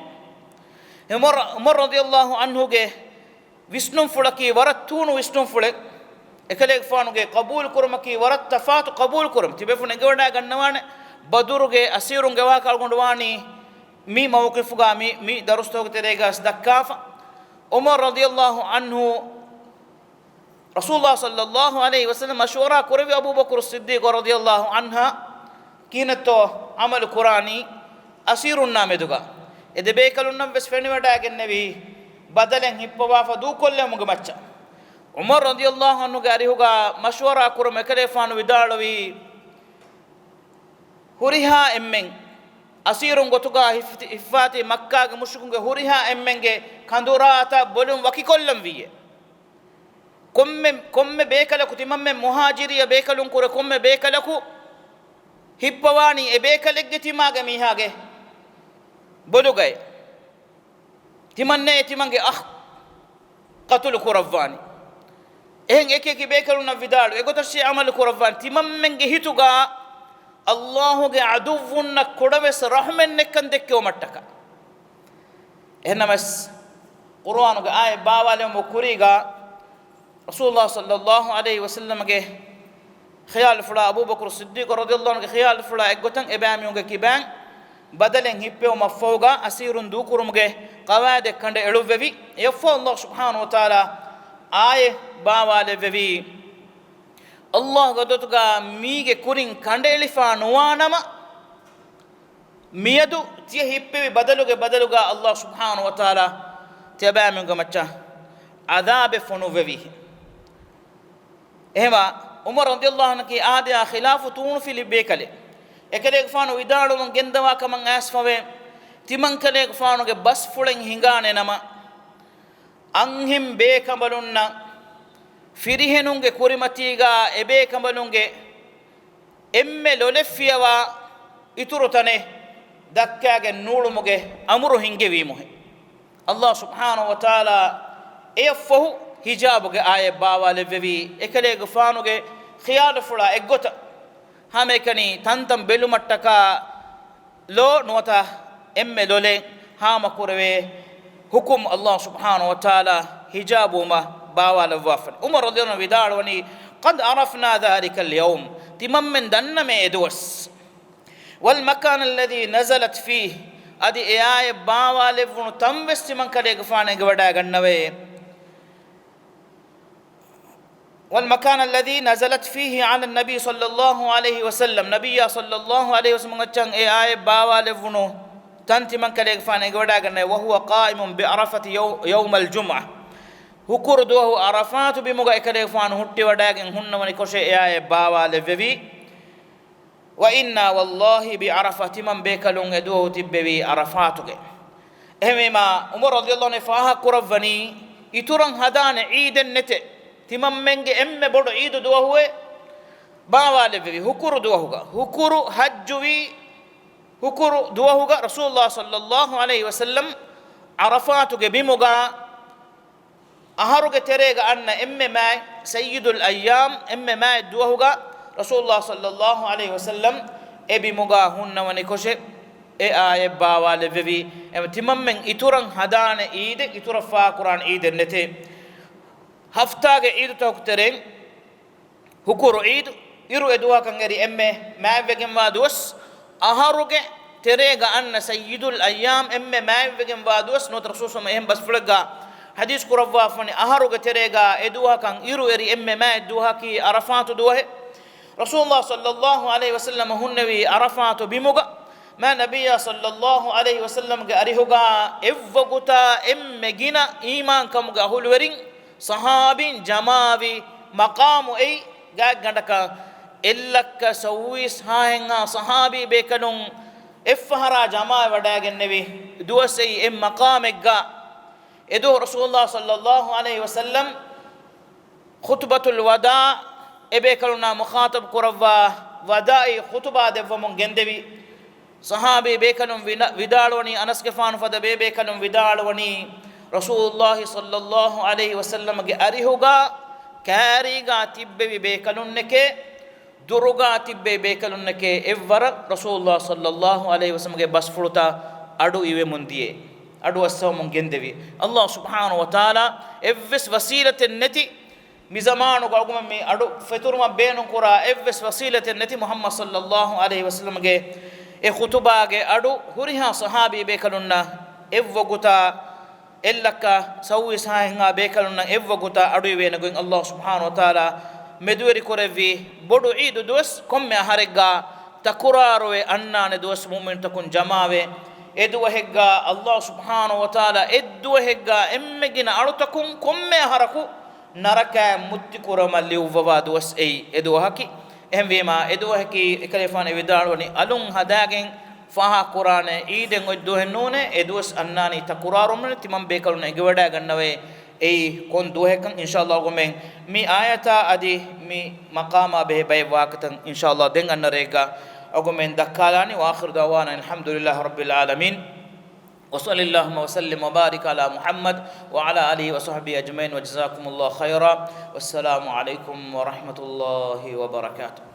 ޢުމަރު، ޢުމަރު ރަޟިޔައްލާހު ޢަންހުގެ ވިސްނުންފުޅަކީ ވަރަށް ތޫނު ވިސްނުންފުޅެއް. އެކަލޭގެފާނުގެ ޤަބޫލުކުރުމަކީ ވަރަށް ތަފާތު ޤަބޫލުކުރުމެއް. ތިބޭފުޅުން އެނގިވަޑައިގަންނަވާނެ، ބަދުރުގެ އަސީރުންގެ ވާހަކަ އަޅުގަނޑު ވާނީ މި މައުޤިފުގަ، މި، މި ދަރުސްތަކުގެ ތެރޭގަ ވެސް ދައްކާފަ. ޢުމަރު ރަޟިޔައްލާހު ޢަންހު ރަސޫލާ ޞައްލައްލާހު ޢަލައިހި ވަސައްލަމަ މަޝްވަރާ ކުރެއްވި އަބޫބަކުރު ޞިއްދީޤު ރަޟިޔައްލާހު ޢަންހާ ކިހިނެއްތޯ ޢަމަލު ކުރާނީ އަސީރުންނާ މެދުގަ. އެ ދެ ބޭކަލުންނަށް ވެސް ފެނިވަޑައިގެންނެވީ ބަދަލެއް ހިއްޕަވާފަ ދޫކޮށްލެވުމުގެ މައްޗަށް. ޢުމަރު ރަޟިޔައްލާހު ޢަންހުގެ އަރިހުގަ މަޝްވަރާ ކުރުމަށް އެކަލޭގެފާނު ވިދާޅުވީ، ހުރިހާ އެންމެން އަސީރުން ގޮތުގަ ހިފް-، ހިފާތީ މައްކާގެ މުޝްރިކުންގެ ހުރިހާ އެންމެންގެ ކަނދުރާތައް ބޮލުން ވަކިކޮށްލަން ވީއޭ. ކޮންމެ، ކޮންމެ ބޭކަލަކު، ތިމަންމެ މުހާޖިރިއްޔާ ބޭކަލުން ކުރެ ކޮންމެ ބޭކަލަކު ހިއްޕަވާނީ އެ ބޭކަލެއްގެ ތިމާގެ މީހާގެ ބޮލުގައި. ތިމަންނޭ ތިމަންގެ އަޚް ޤަތުލު ކުރައްވާނީ. އެހެން އެކި އެކި ބޭކަލުންނަށް ވިދާޅު، އެގޮތަށް ޢަމަލު ކުރައްވާނީ. ތިމަންމެންގެ ހިތުގަ ﷲ ގެ ޢަދުއްވުންނަށް ކުޑަވެސް ރަޙުމެއް ނެތްކަން ދެއްކެވުމަށްޓަކާ. އެހެންނަމަވެސް، ޤުރުއާނުގެ އާޔަތް ބާވާލެވުމުގެ ކުރީގަ، ރަސޫލާ ޞައްލައްލާހު ޢަލައިހި ވަސައްލަމަގެ ޚިޔާލުފުޅާ، އަބޫބަކުރު ޞިއްދީޤު ރަޟިޔައްލާހު ޢަންހުގެ ޚިޔާލުފުޅާ އެއްގޮތަށް އެބައިމީހުންގެ ކިބައިން ބަދަލެއް ހިއްޕެވުމަށްފަހުގަ އަސީރުން ދޫކުރުމުގެ ޤަވާއިދެއް ކަނޑައެޅުއްވެވި. އެއަށްފަހު ﷲ ސުބްޙާނަހޫ ވަތަޢާލާ އާޔަތް ބާވާލެއްވެވީ، ﷲ ގެ ގޮތުގަ މީގެ ކުރިން ކަނޑައެޅިފަ ނުވާނަމަ، މިއަދު ތިޔަ ހިއްޕެވި ބަދަލުގެ ބަދަލުގަ ﷲ ސުބްޙާނަހޫ ވަތަޢާލާ ތިޔަބައިމީހުންގެ މައްޗަށް ޢަޛާބެއް ފޮނުއްވެވީ. އެހެންވެ، ޢުމަރު ރަޟިޔައްލާހު ޢަންހަކީ އާދަޔާ ޚިލާފު ތޫނުފިލި ބޭކަލެއް. އެކަލޭގެފާނު ވިދާޅުވަން ގެންދަވާ ކަމަށް އައިސްފަވޭ، ތިމަންކަލޭގެފާނުގެ ބަސްފުޅެއް ހިނގާނެ ނަމަ، އަންހެން ބޭކަނބަލުންނަށް ފިރިހެނުންގެ ކުރިމަތީގަ އެބޭކަނބަލުންގެ އެންމެ ލޮލެއް ފިޔަވާ އިތުރު ތަނެއް ދައްކާގެން ނޫޅުމުގެ އަމުރު ހިންގެވީމުހޭ. ﷲ ސުބްޙާނަހޫ ވަތަޢާލާ އެއަށްފަހު ހިޖާބުގެ އާޔަތް ބާވާލެއްވެވީ، އެކަލޭގެފާނުގެ ޚިޔާލުފުޅާ އެއްގޮތަށް ހަމައެކަނި ތަންތަން ބެލުމަށްޓަކާ ލޯ ނުވަތަ އެންމެ ލޮލެއް ހާމަކުރެވޭ ޙުކުމް ﷲ ސުބްޙާނަހޫ ވަތަޢާލާ ހިޖާބުވުމަށް ބާވާލައްވާފަ. ޢުމަރު ރަޟިޔައްލާހު ޢަންހު ވިދާޅުވަނީ، قد عرفنا ذلك اليوم، ތިމަންމެން ދަންނަމޭ އެދުވަސް. والمكان الذي نزلت فيه، އަދި އެ އާޔަތް ބާވާލެއްވުނު ތަންވެސް ތިމަންކަލޭގެފާނު އެނގިވަޑައިގަންނަވައޭ. والمكان الذي نزلت فيه على النبي صلى الله عليه وسلم، ނަބިއްޔާ ޞައްލައްލާހު ޢަލައިހި ވަސައްލަމަ އަށްޗަށް އެ އާޔަތް ބާވާލެއްވުނު ތަން ތިމަންކަލޭގެފާނު އެނގިވަޑައިގަންނަވައޭ. وهو قائم بعرفة يو-، يوم الجمعة، ހުކުރު ދުވަހު ޢަރަފާތު ބިމުގަ އެކަލޭގެފާނު ހުއްޓިވަޑައިގެން ހުންނަވަނިކޮށޭ އެ އާޔަތް ބާވާލެއްވެވީ. وإنا والله بعرفة، ތިމަން ބޭކަލުން އެދުވަހު ތިއްބެވީ ޢަރަފާތުގަ. އެހެންވީމާ، ޢުމަރު ރަޟިޔައްލާހު ޢަންހު ފާހަގަކުރައްވަނީ، އިތުރަށް ހަދާނެ ޢީދެއް ނެތޭ. ތިމަންމެންގެ އެންމެ ބޮޑު ޢީދު ދުވަހުއެއް ބާވާލެއްވެވި ހުކުރު ދުވަހުގަ، ހުކުރު ޙައްޖުވީ ހުކުރު ދުވަހުގަ ރަސޫލުﷲ ޞައްލައްލާހު ޢަލައިހި ވަސައްލަމް ޢަރަފާތުގެ ބިމުގަ އަހަރުގެ ތެރޭގަ އަންނަ އެންމެ މާތް ސައްޔިދުލް އައްޔާމް، އެންމެ މާތް ދުވަހުގަ ރަސޫލުﷲ ޞައްލައްލާހު ޢަލައިހި ވަސައްލަމް އެ ބިމުގަ ހުންނަވަނިކޮށެއް އެ އާޔަތް ބާވާލެއްވެވީ. އެ ތިމަންމެން އިތުރަށް ހަދާނެ ޢީދެއް، އިތުރަށް ފާކުރާނެ ޢީދެއް ނެތޭ. ހަފްތާގެ ޢީދުތަކުގެ ތެރެއިން ހުކުރު ޢީދު، އިރު އެދުވަހަކަށް އެރި އެންމެ މާތްވެގެންވާ ދުވަސް، އަހަރުގެ ތެރޭގަ އަންނަ ސައްޔިދުލް އައްޔާމް، އެންމެ މާތްވެގެންވާ ދުވަސް. ނުވަތަ ރަސޫލު ޞައްލައްލާހު ޢަލައިހި ވަސައްލަމަ އެހެން ބަސްފުޅެއްގަ ޙަދީޘް ކުރައްވާފަނި، އަހަރުގެ ތެރޭގަ އެދުވަހަކަށް އިރު އެރި އެންމެ މާތް ދުވަހަކީ ޢަރަފާތު ދުވަހެއް. ރަސޫލުﷲ ޞައްލައްލާހު ޢަލައިހި ވަސައްލަމަ ހުންނެވީ ޢަރަފާތު ބިމުގަ، މާތް ނަބިއްޔާ ޞައްލައްލާހު ޢަލައިހި ވަސައްލަމްގެ އަރިހުގަ އެއްވަގުތާ އެންމެ ގިނަ އީމާންކަމުގެ އަހުލުވެރިން، ޞަޙާބީން ޖަމާވި މަޤާމު އެއީ، ގާތްގަނޑަކަށް އެއްލައްކަ ސައުވީސް ހާހެއްހާ ޞަޙާބީ ބޭކަލުން އެއްފަހަރާ ޖަމާވެވަޑައިގެންނެވި ދުވަސް އެއީ. އެ މަޤާމެއްގަ އެދުވަހު ރަސޫލުﷲ ޞައްލައްލާހު ޢަލައިހި ވަސައްލަމް ޚުޠުބަތުލް ވަދާޢު، އެބޭކަލުންނާ މުޚާޠަބު ކުރައްވާ ވަދާޢީ ޚުޠުބާ ދެއްވަމުން ގެންދެވި. ޞަޙާބީ ބޭކަލުން ވިނަ-، ވިދާޅުވަނީ، އަނަސްގެފާނު ފަދަ ބޭބޭކަލުން ވިދާޅުވަނީ، ރަސޫލުﷲ ޞައްލައްލާހު ޢަލައިހި ވަސައްލަމްގެ އަރިހުގަ ކާރީގަ ތިއްބެވި ބޭކަލުންނެކޭ، ދުރުގަ ތިއްބެވި ބޭކަލުންނެކޭ، އެއްވަރަށް ރަސޫލުﷲ ޞައްލައްލާހު ޢަލައިހި ވަސައްލަމްގެ ބަސްފުޅުތައް އަޑު އިވެމުން ދިޔަ، އަޑު އައްސަވަމުން ގެންދެވި. ﷲ ސުބްޙާނަހޫ ވަތަޢާލާ އެއްވެސް ވަސީލަތެއް ނެތި، މި ޒަމާނުގަ އަޅުގަނޑުމެން މި އަޑު ފެތުރުމަށް ބޭނުން ކުރާ އެއްވެސް ވަސީލަތެއް ނެތި މުޙައްމަދު ޞައްލައްލާހު ޢަލައިހި ވަސައްލަމްގެ އެ ޚުޠުބާގެ އަޑު ހުރިހާ ޞަޙާބީ ބޭކަލުންނަށް އެއްވަގުތާ، އެއްލައްކަ ސައުވީސް ހާހެއްހާ ބޭކަލުންނަށް އެއްވަގުތާ އަޑު އިވޭނެ ގޮތް ﷲ ސުބްޙާނަހޫ ވަތަޢާލާ މެދުވެރި ކުރެއްވި ބޮޑު ޢީދު ދުވަސް، ކޮންމެ އަހަރެއްގަ ތަކުރާރުވެ އަންނާނެ ދުވަސް، މުއުމިނުތަކުން ޖަމާވެ، އެ ދުވަހެއްގަ ﷲ ސުބްޙާނަހޫ ވަތަޢާލާ އެއްދުވަހެއްގަ އެންމެ ގިނަ އަޅުތަކުން ކޮންމެ އަހަރަކު ނަރަކައިން މުއްތި ކުރަމަށް ލިޔުއްވަވާ ދުވަސް އެއީ އެ ދުވަހަކީ. އެހެންވީމާ، އެ ދުވަހަކީ އެކަލޭފާނު ވިދާޅުވަނީ އަލުން ހަދާގެން ފާހަގަކުރާނެ ޢީދެއް އޮތް ދުވަހެއް ނޫނޭ، އެ ދުވަސް އަންނާނީ ތަކުރާރުވުމުން. ތިމަން ބޭކަލުން އެނގިވަޑައިގަންނަވައި، އެއީ ކޮން ދުވަހެއްކަން. އިންޝާﷲ އަޅުގަނޑުމެން މި އާޔަތާ އަދި މި މަޤާމާ ބެހޭ ބައެއް ވާހަކަތައް އިންޝާﷲ ދެން އަންނަ ރޭގަ އަޅުގަނޑުމެން ދައްކާލާނީ. وآخر دعوانا أن الحمد لله رب العالمين. وصل اللهم وسلم وبارك على محمد وعلى آله وصحبه أجمعين، وجزاكم الله خيرا، والسلام عليكم ورحمة الله وبركاته.